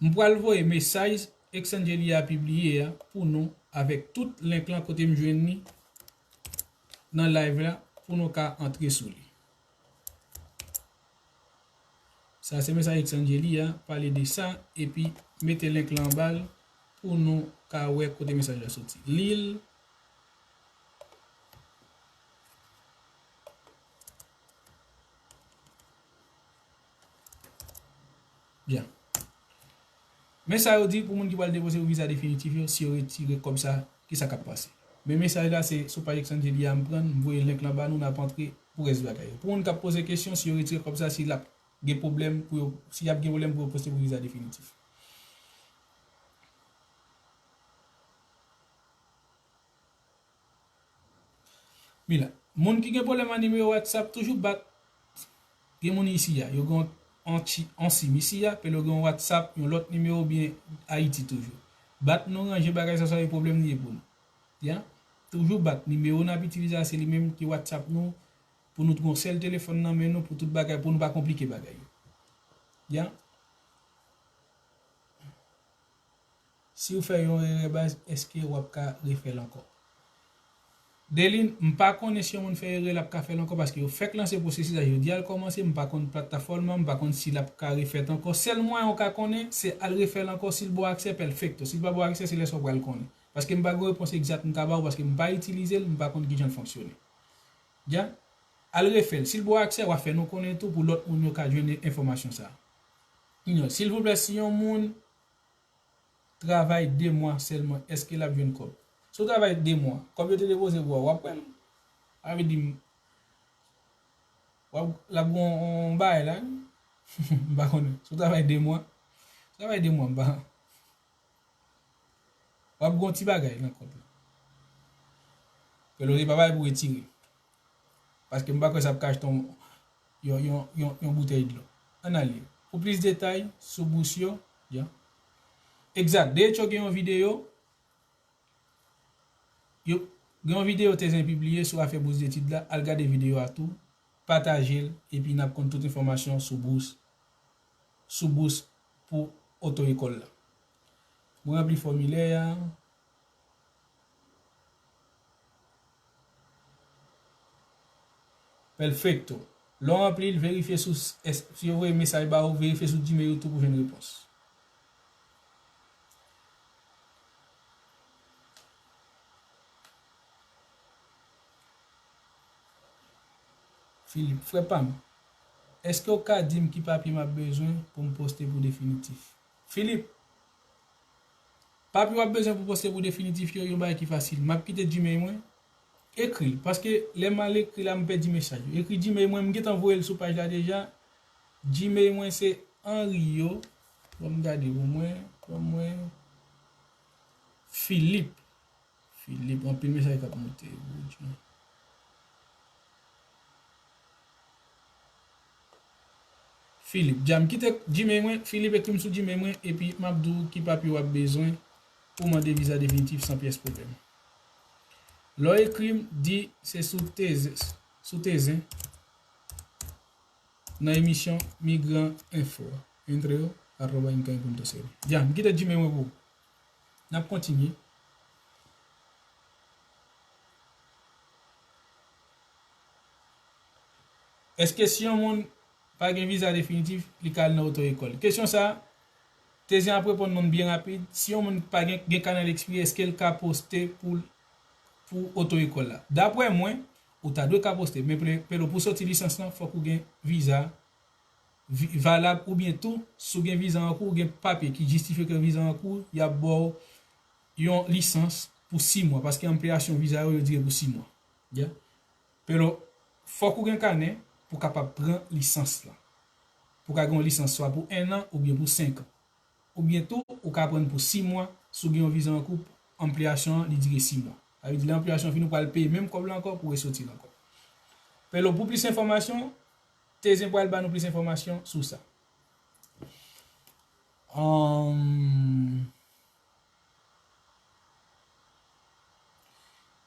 M pral voye mesaj Exangeli a pibliye a pou nou avèk tout link lan kote m jwenn li nan live la pou nou ka antre sou li. Sa se mesaj Exangeli a, pale de sa, epi mete link lan anba l pou nou ka wè kote mesaj la soti. Li l. Byen. Men sa yo di pou moun ki pral depoze pou viza definitif yo, si yo retire kòb sa, kisa k ap pase? Men mesaj la se sou paj Exangeli a m pran l, m voye link lan ba nou, n ap antre pou rès bagay yo. Pou moun k ap poze kesyon, si yo retire kòb sa, si l ap gen pwoblèm pou yo, si y ap gen pwoblèm pou yo poste pou viza definitif. Mila, moun ki gen pwoblèm ak nimewo WhatsApp, toujou bat. Gen moun isi a, yo gen yon, yon ti, yon sim isi a, epi yo gen yon WhatsApp, yon lòt nimewo oubyen Ayiti toujou. Bat nou ranje bagay sa, sa se pwoblèm li ye pou nou. Ya? Toujou bat. Nimewo n ap itilize a, se li menm ki WhatsApp nou, pou nou gen yon sèl telefòn nan men nou, pou tout bagay, pou nou pa konplike bagay yo. Ya? Si w fè yon erè baz, èske w ap ka refè l ankò? Delin, m pa konnen si yon moun fè erè, l ap ka fè l ankò, paske yo fèk lanse pwosesis la, jodi a l kòmanse, m pa konn platafòm nan, m pa konn si l ap ka refèt ankò. Sèl mwayen w ka konnen, se al refè l ankò, si l ba w aksè, pèfekto. Si l pa ba w aksè, se lè sa w pral konnen. Paske m pa gen repons egzat m ka ba w, paske m pa itilize l, m pa konn kijan l fonksyone. Ya? Al refè l. Si l ba w aksè, w a fè nou konnen tou pou lòt moun yo ka jwenn enfòmasyon sa a. Junior, silvouplè, si yon moun travay de mwa sèlman, èske l ap jwenn kòb? Si w travay de mwa, kòb yo te depoze pou ou a, w ap pran l. Sa vle di, w ap, l ap gen yon, yon bagay la, wi. M pa konnen. Si w travay de mwa, si w travay de mwa, m pa, w ap gen yon ti bagay nan kont ou. Pèlo, se pa bagay pou retire. Paske m pa kwè sa ap ka achte yon, yon, yon, yon, yon boutèy dlo. Ann ale. Pou plis detay sou bous yo, ya. Egzak. Derecho gen yon videyo. Yo, gen yon videyo Tezen pibliye sou afè bous detid la. Al gade videyo a tou. Pataje l, epi n ap konn tout enfòmasyon sou bous, sou bous pou oto ekòl la. Mwen ranpli fòmilè a. Pèfekto. Lè w ranpli l, verifye sou s-, s-, si yo voye mesaj ba ou, verifye sou Gmail ou tou pou jwenn repons. Filip, frè pa m, èske w ka di m ki papye m ap bezwen pou m poste pou definitif? Filip, papye w ap bezwen pou poste pou definitif yo, yon bagay ki fasil. M ap kite Gmail mwen, ekri l, paske lè m al ekri la, m pèdi mesaj yo. Ekri Gmail mwen, m gentan voye l sou paj la deja. Gmail mwen se Henrio. Ban m gade pou mwen, ban mwen. Filip. Filip, anpil mesaj k ap monte. Filip, dja m kite Gmail mwen, Filip ekri m sou Gmail mwen, epi m ap di w ki papye w ap bezwen pou mande viza definitif san pyès pwoblèm. Lè w ekri m, di se sou Tezen, sou Tezen, nan emisyon Migran Enfo a. Entre arroba inca punto cl. Dja, m kite Gmail mwen pou ou. N ap kontinye. Èske si yon moun pa gen viza definitif, li ka al nan oto ekòl? Kesyon sa a, Tezen ap reponn nou byen rapid. Si yon moun pa gen, gen kanè l ekspire, èske l ka poste pou, pou oto ekòl la? Daprè mwen, ou ta dwe ka poste. Men Pèlo, pou soti lisans lan, fòk ou gen viza vi-, valab, oubyen tou, si w gen viza an kou, ou gen papye ki jistifye ke viza an kou, y ap ba w yon lisans pou sis mwa, paske anpliyasyon viza yo, yo dire pou sis mwa. Ya. Pèlo, fòk ou gen kanè pou w kapab pran lisans lan. Pou w ka gen yon lisans swa pou en an oubyen pou senk an. Oubyen tou, ou ka pran pou sis mwa, si w gen yon viza an kou, anpliyasyon an, li dire sis mwa. Sa vle di, lè anpliyasyon fini, ou pral peye menm kòb la ankò pou resoti l ankò. Pèlo, pou plis enfòmasyon, Tezen pral ba nou plis enfòmasyon sou sa. Ahn,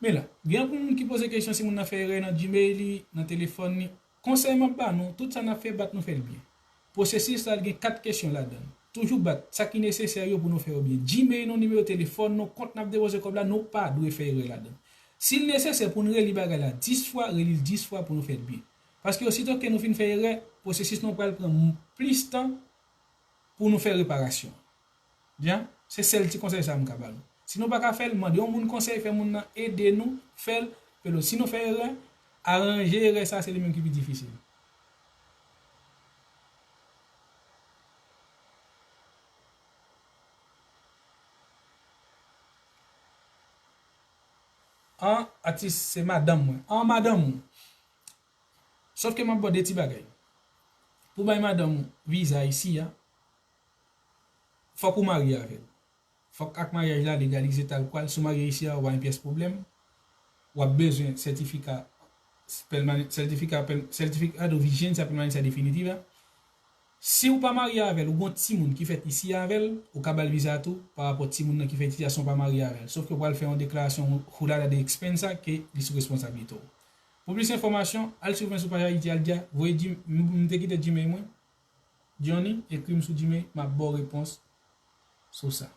men la, gen anpil moun ki poze kesyon si moun nan fè erè nan Gmail li, nan telefòn li. Konsèy m ap ba nou, tout sa n ap fè, bat nou fè l byen. Pwosesis la, l gen kat kesyon ladan l. Toujou bat sa ki nesesè yo pou nou fè yo byen. Gmail nou, nimewo telefòn nou, kont n ap depoze kòb la, nou pa dwe fè erè ladan l. Si l nesesè pou n reli bagay la dis fwa, reli l dis fwa pou nou fè l byen. Paske osito ke nou fin fè erè, pwosesis nou pral pran m-, plis tan pou nou fè reparasyon. Byen, se sèl ti konsèy sa m ka ba nou. Si nou pa ka fè l, mande yon moun konsèy, fè moun nan ede nou fè l. Pelo, si nou fè erè, aranje erè sa, se li menm ki pi difisil. An, atis, se madanm mwen. An, madanm ou. Sòf ke m ap ba w de ti bagay. Pou bay madanm ou viza isi a, fòk ou marye avè l. Fòk ak maryaj la legalize tal kwal. Si w marye isi a, ou pa gen pyès pwoblèm. W ap bezwen sètifika pèmanen-, sètifika pèm-, sètifika de vijensa pèmanensa definitiva. Si w pa marye avè l, ou gon timoun ki fèt isi avè l, ou ka ba l viza tou, pa rapò timoun nan ki fèt isi a, san w pa marye avè l. Sòf ke w pral fè yon deklarasyon, yon hulada de expensa, ke li sou responsablite w. Pou plis enfòmasyon, al swiv mwen sou paj Ayiti Aldia, voye Gm-, m, m te kite Gmail mwen, Johnny, ekri m sou Gmail, m ap ba w repons sou sa.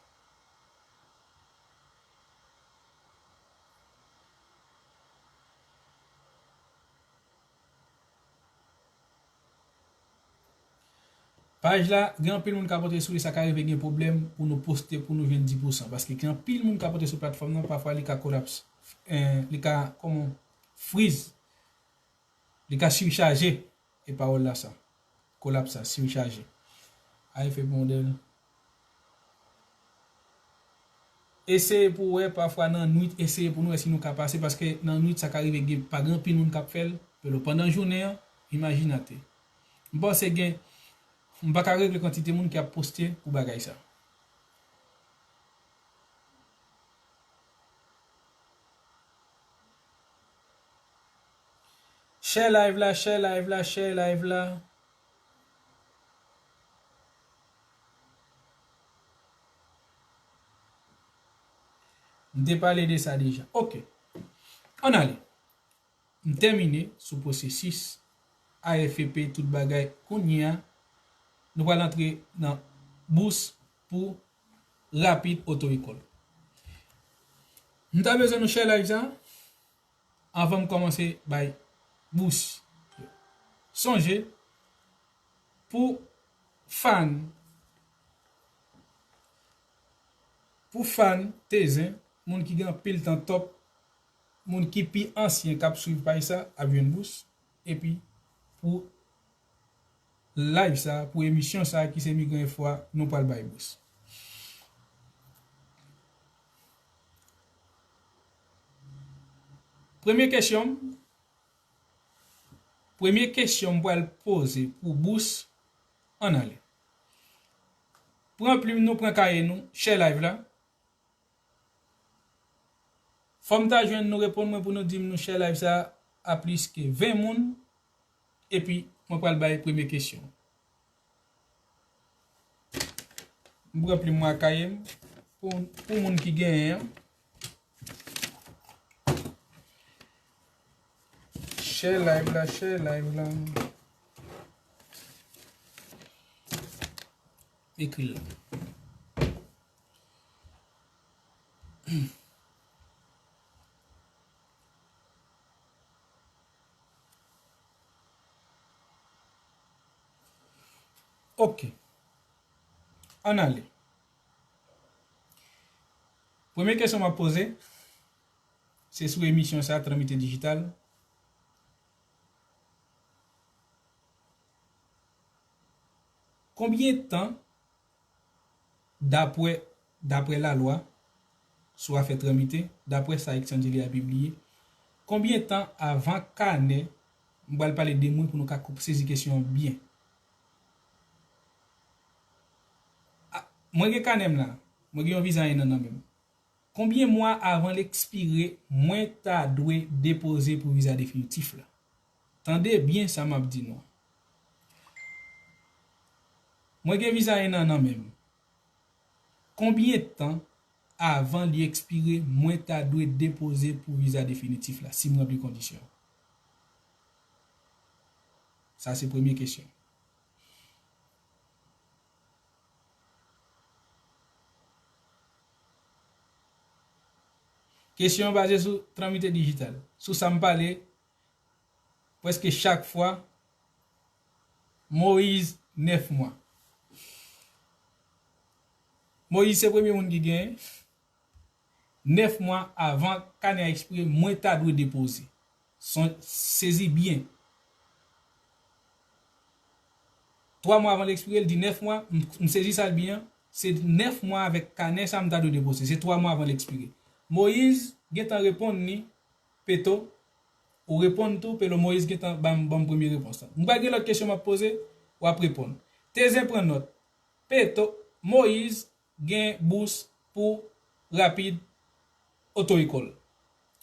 Paj la, gen anpil moun k ap antre sou li, sa ka rive gen pwoblèm pou nou poste, pou nou jwenn dis pousan. Paske gen anpil moun k ap antre sou platfòm nan, pafwa li ka kolaps, eh, li ka, kòman, friz, li ka sichaje, e pawòl la sa, kolaps sa, sichaje. A efè modèl. Eseye pou w wè, pafwa nan nwit, eseye pou nou wè si nou ka pase, paske nan nwit sa ka rive gen, pa gen anpil moun k ap fè l, pelo pandan jounen an, imajinate. M panse gen, m pa ka regle kantite moun ki ap poste pou bagay sa. Share live la, share live la, share live la. M te pale de sa deja. Ok. Ann ale. M tèmine sou pwosesis A F P, tout bagay. Kounye a, nou pral antre nan bous pou rapid oto ekòl. M ta bezwen nou share live sa anvan m kòmanse bay bous. Sonje, pou fan, pou fan Tezen, moun ki gen anpil tan top, moun ki pi ansyen k ap swiv paj sa ap jwenn bous. Epi pou live sa, pou emisyon sa ki se Migran Enfo a, nou pral bay bous. Premye kesyon m, premye kesyon m pral poze pou bous, ann ale. Pran plim nou, pran kaye nou, share live la. Fò m ta jwenn nou reponn mwen pou nou di m nou share live sa a plis ke ven moun, epi mwen pral bay premye kesyon. M pran plim mwen ak kaye m pou, pou moun ki genyen an. Share live la, share live la. Ekri l la. Ok. Ann ale. Premye kesyon m ap poze, se sou emisyon sa, Tranmite Dijital. Konbyen tan, dapre, dapre lalwa sou afè tranmite, dapre sa Exchange a pibliye, konbyen tan avan kanè, m pral pale de mwen pou nou ka konp-, sezi kesyon an byen. A, mwen gen kanè m la, mwen gen yon viza en an nan men m. Konbyen mwa avan l ekspire mwen ta dwe depoze pou viza definitif la? Tande byen sa m ap di nou an. Mwen gen viza en an nan men m. Konbyen tan avan li ekspire mwen ta dwe depoze pou viza definitif la, si m ranpli kondisyon? Sa se premye kesyon. Kesyon an baze sou Tranmite Digital. Sou sa m pale, prèske chak fwa, Moyiz, nèf mwa. Moyiz se premye moun ki genyen. Nèf mwa avan kanè a ekspire, mwen ta dwe depoze. Son, sezi byen. Twa mwa avan l ekspire, l di nèf mwa, m, m sezi sa l byen an, se nèf mwa avèk kanè sa m ta dwe depoze. Se twa mwa avan l ekspire. Moyiz gentan reponn li, Peto, ou reponn tou, Pelo Moyiz gentan ban m, ban m premye repons lan. M pral gen lòt kesyon m ap poze, w ap reponn. Tezen pran nòt. Peto, Moyiz gen bous pou Rapid Oto Ekòl.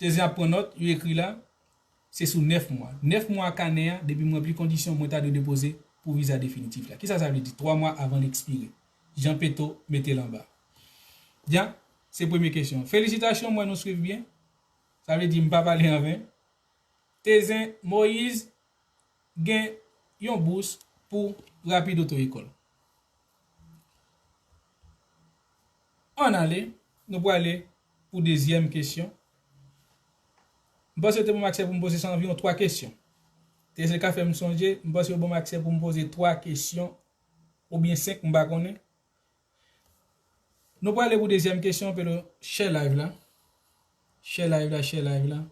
Tezen ap pran nòt, yo ekri la, se sou nèf mwa. Nèf mwa kanè a, depi m ranpli kondisyon, mwen ta dwe depoze pou viza definitif la. Kisa sa vle di? Twa mwa avan l ekspire. Jan Peto mete l anba. Jan, se premye kesyon. Felisitasyon, m wè nou swiv byen. Sa vle di m pa pale anven. Tezen, Moyiz gen yon bous pou Rapid Oto Ekòl. Ann ale, nou prale pou dezyèm kesyon. M panse yo te ban m aksè pou m poze sa anviwon twa kesyon. Tezen ka fè m sonje, m panse yo ban m aksè pou m poze twa kesyon oubyen senk, m pa konnen. Nou prale pou dezyèm kesyon, Pelo, share live la. Share live la, share live la.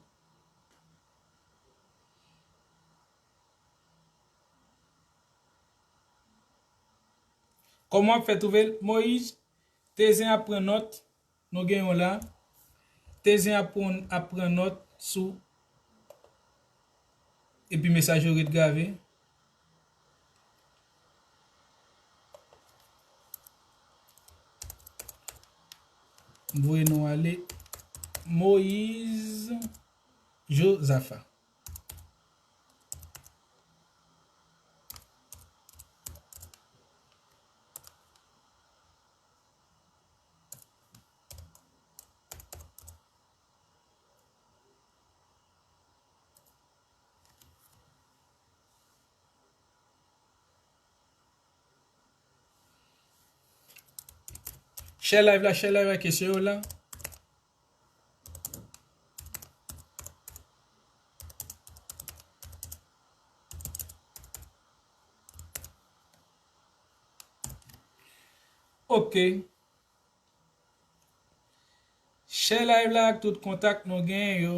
Kòman w ap fè twouve l? Moyiz, Tezen ap pran nòt, nou gen yon la. Tezen ap pran, ap pran nòt sou, epi mesaj yo ret grave. M voye non ale, Moyiz Jozafa. Share live la, share live la, kesyon yo la. Ok. Share live la ak tout kontak nou gen yo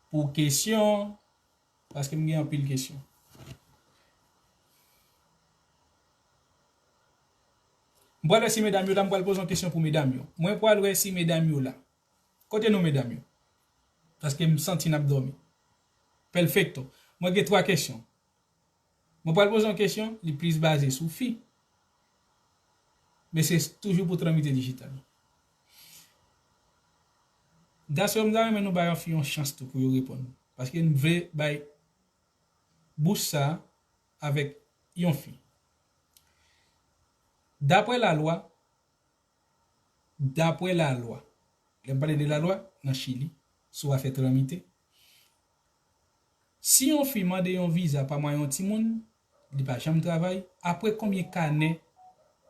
pou kesyon, paske m gen anpil kesyon. M pral wè si medam yo la, m pral poze yon kesyon pou medam yo. Mwen pral wè si medam yo la. Kote nou, medam yo? Paske m santi n ap dòmi. Perfecto. Mwen gen twa kesyon. Mwen pral poze yon kesyon, li plis baze sou fi. Men se toujou pou Tranmite Digital. Gason yo, m ta renmen nou bay yon fi yon chans tou pou yo reponn. Paske m vle bay bous sa avèk yon fi. Daprè lalwa, daprè lalwa, lè m pale de lalwa, nan Chili, sou afè Tranmite, si yon fi mande yon viza pa mwayen yon timoun, li pa janm travay, apre konbyen kanè,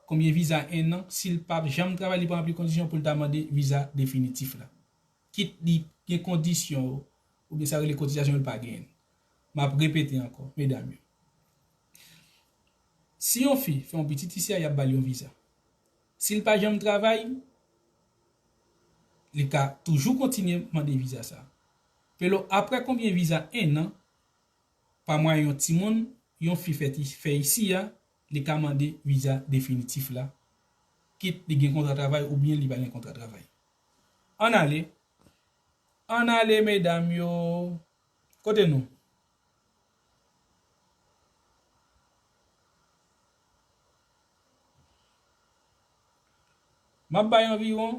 konbyen viza en an, si l pa janm travay, li pa ranpli kondisyon pou l ta mande viza definitif la? Kit li gen kondisyon yo, oubyen sa yo rele kotizasyon yo, l pa genyen l. M ap repete ankò, medam yo. Si yon fi fè yon pitit isi a, y ap ba l yon viza. Si l pa janm travay, li ka toujou kontinye mande viza sa. Pelo, apre konbyen viza en an, pa mwayen yon timoun, yon fi fè, fè isi a, li ka mande viza definitif la, kit li gen kontra travay oubyen li pa gen kontra travay. Ann ale. Ann ale, medam yo. Kote nou? M ap bay anviwon.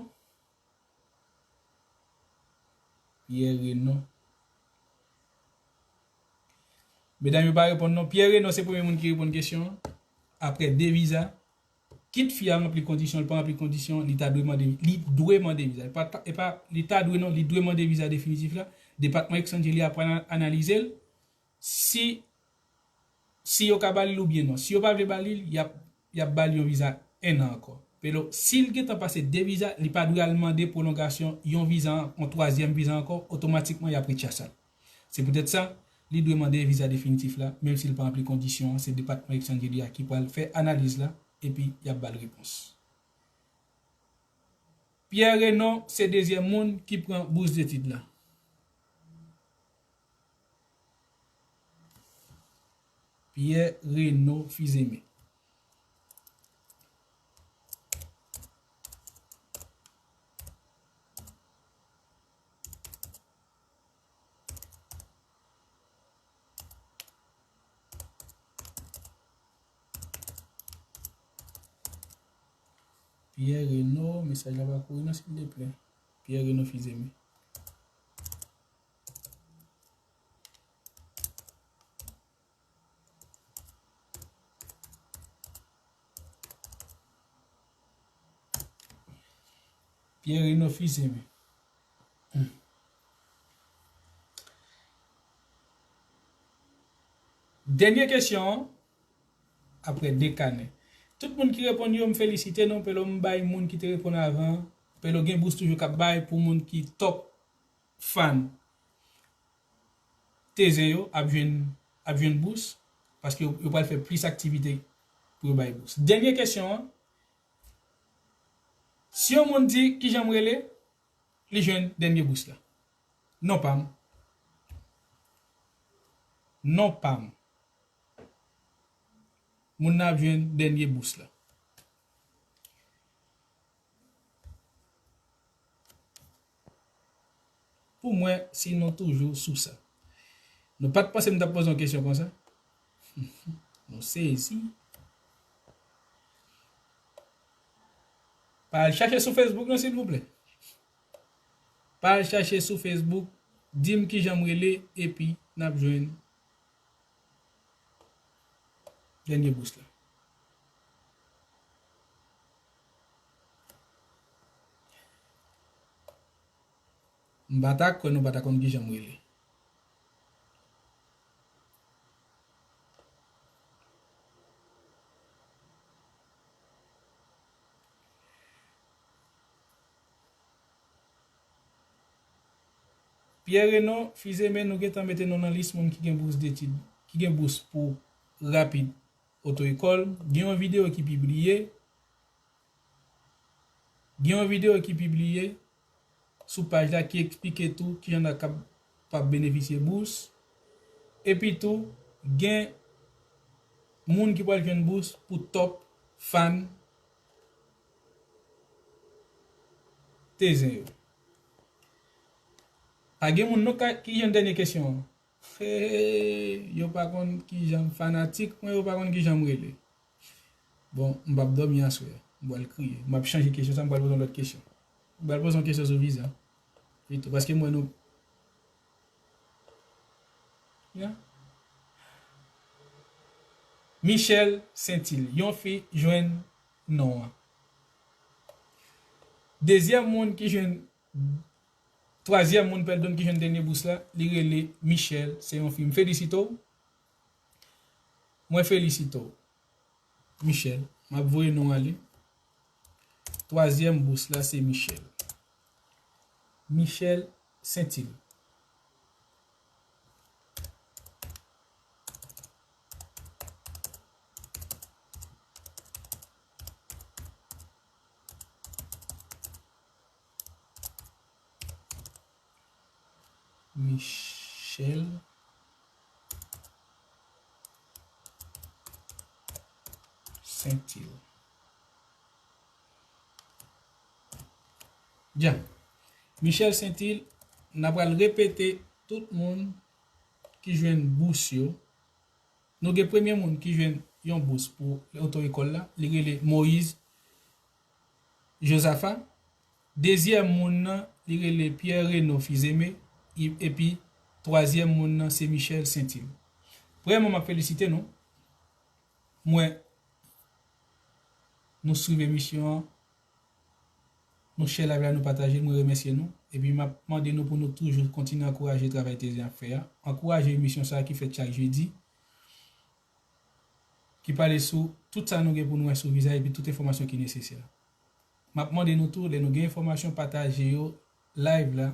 Pierre Renaud. Medam yo pa reponn non. Pierre Reno se premye moun ki reponn kesyon an. Apre de viza, kit fi a ranpli kondisyon, li pa ranpli kondisyon, li ta dwe mande, li dwe mande viza. E pa, e pa, li ta dwe non, li dwe mande viza definitif la. Depatman Exchange li ap analize l. Si, si yo ka ba li l oubyen non. Si yo pa vle ba li l, y ap, y ap ba li yon viza en an ankò. Pero, si l gentan pase de viza, li pa dwe al mande pwolongasyon yon viza, yon twazyèm viza ankò, otomatikman y ap retire sa. Se poutèt sa, li dwe mande viza definitif la, menm si l pa ranpli kondisyon an, se Depatman Exchange li a ki pral fè analiz la, epi y ap ba l repons. Pierre Reno se dezyèm moun ki pran bous detid la. Pierre Reno Fizeme. Pierre Reno, mesaj la pa kouri non, silvouplè. Pierre Reno Fizeme. Pierre Reno Fizeme. Hmm. Dènye kesyon an, apre de kanè. Tout moun ki reponn yo, m felisite nou, Pelo m bay moun ki te reponn avan. Pelo gen bous toujou k ap bay pou moun ki top fan Tezen yo ap jwenn, ap jwenn bous, paske yo, yo pral fè plis aktivite pou yo bay bous. Dènye kesyon an, si yon moun di, "Kijan m rele?", li jwenn dènye bous la. Non pa m. Non pa m. Moun nan ap jwenn dènye bous la. Pou mwen, si nou toujou sou sa. Nou pa t panse m t ap poze yon kesyon konsa? Nou sezi. Pa al chache sou Facebook non, silvouplè. Pa al chache sou Facebook, di m kijan m rele, epi n ap jwenn dènye bous la. M pa ta kwè nou pa ta konn kijan m rele. Pierre Reno, Fizeme, nou gentan mete nou nan lis moun ki gen bous detid, ki gen bous pou rapid oto ekòl. Gen yon videyo ki pibliye. Gen yon videyo ki pibliye sou paj la ki eksplike tou kijan n a kapab benefisye bous. Epi tou, gen moun ki pral jwenn bous pou top fan Tezen yo. Pa gen moun non ka, ki jwenn dènye kesyon an. Hey, yo pa konn kijan m fanatik mwen, yo pa konn kijan m rele. Bon, m p ap dòmi aswè. M pral kriye. M ap chanje kesyon sa, m pral poze yon lòt kesyon. M pral poze yon kesyon sou viza. Pito, paske m wè nou. Ya. Michel Sentil, yon fi jwenn non an. Dezyèm moun ki jwenn, twazyèm moun, pèdon, ki jwenn dènye bous la, li rele Michel, se yon fi. M felisite w. Mwen felisite w. Michel, m ap voye non ale. Twazyèm bous la se Michel. Michel Sentil. Michel Sentil. Dja. Michel Sentil, n a pral repete tout moun ki jwenn bous yo. Nou gen premye moun ki jwenn yon bous pou oto ekòl la, li rele Moïse Josaphat. Dezyèm moun nan, li rele Pierre Reno Fizeme, epi twazyèm moun nan, se Michel Sentil. Premyèman, m ap felisite nou. M wè nou swiv emisyon an. Nou share live la, nou pataje l, mwen remèsye nou. Epi m ap mande nou pou nou toujou kontinye ankouraje travay Tezen ap fè a. Ankouraje emisyon sa a ki fèt chak jedi, ki pale sou tout sa nou gen pou nou wè sou viza epi tout enfòmasyon ki nesesè. M ap mande nou tou, lè nou gen enfòmasyon, pataje yo live la,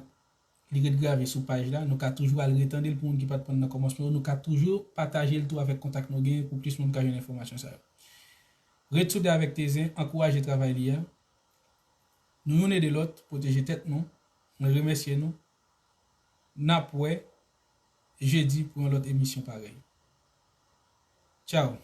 li ret grave sou paj la, nou ka toujou al retande l pou moun ki pa t pran nan kòmansman yo, nou ka toujou pataje l tou avèk kontak nou gen pou plis moun ka jwenn enfòmasyon sa yo. Ret soude avèk Tezen, ankouraje travay li a. Nou youn ede lòt, pwoteje tèt nou. Mwen remèsye nou. N ap wè jedi pou yon lòt emisyon parèy. Tchaw!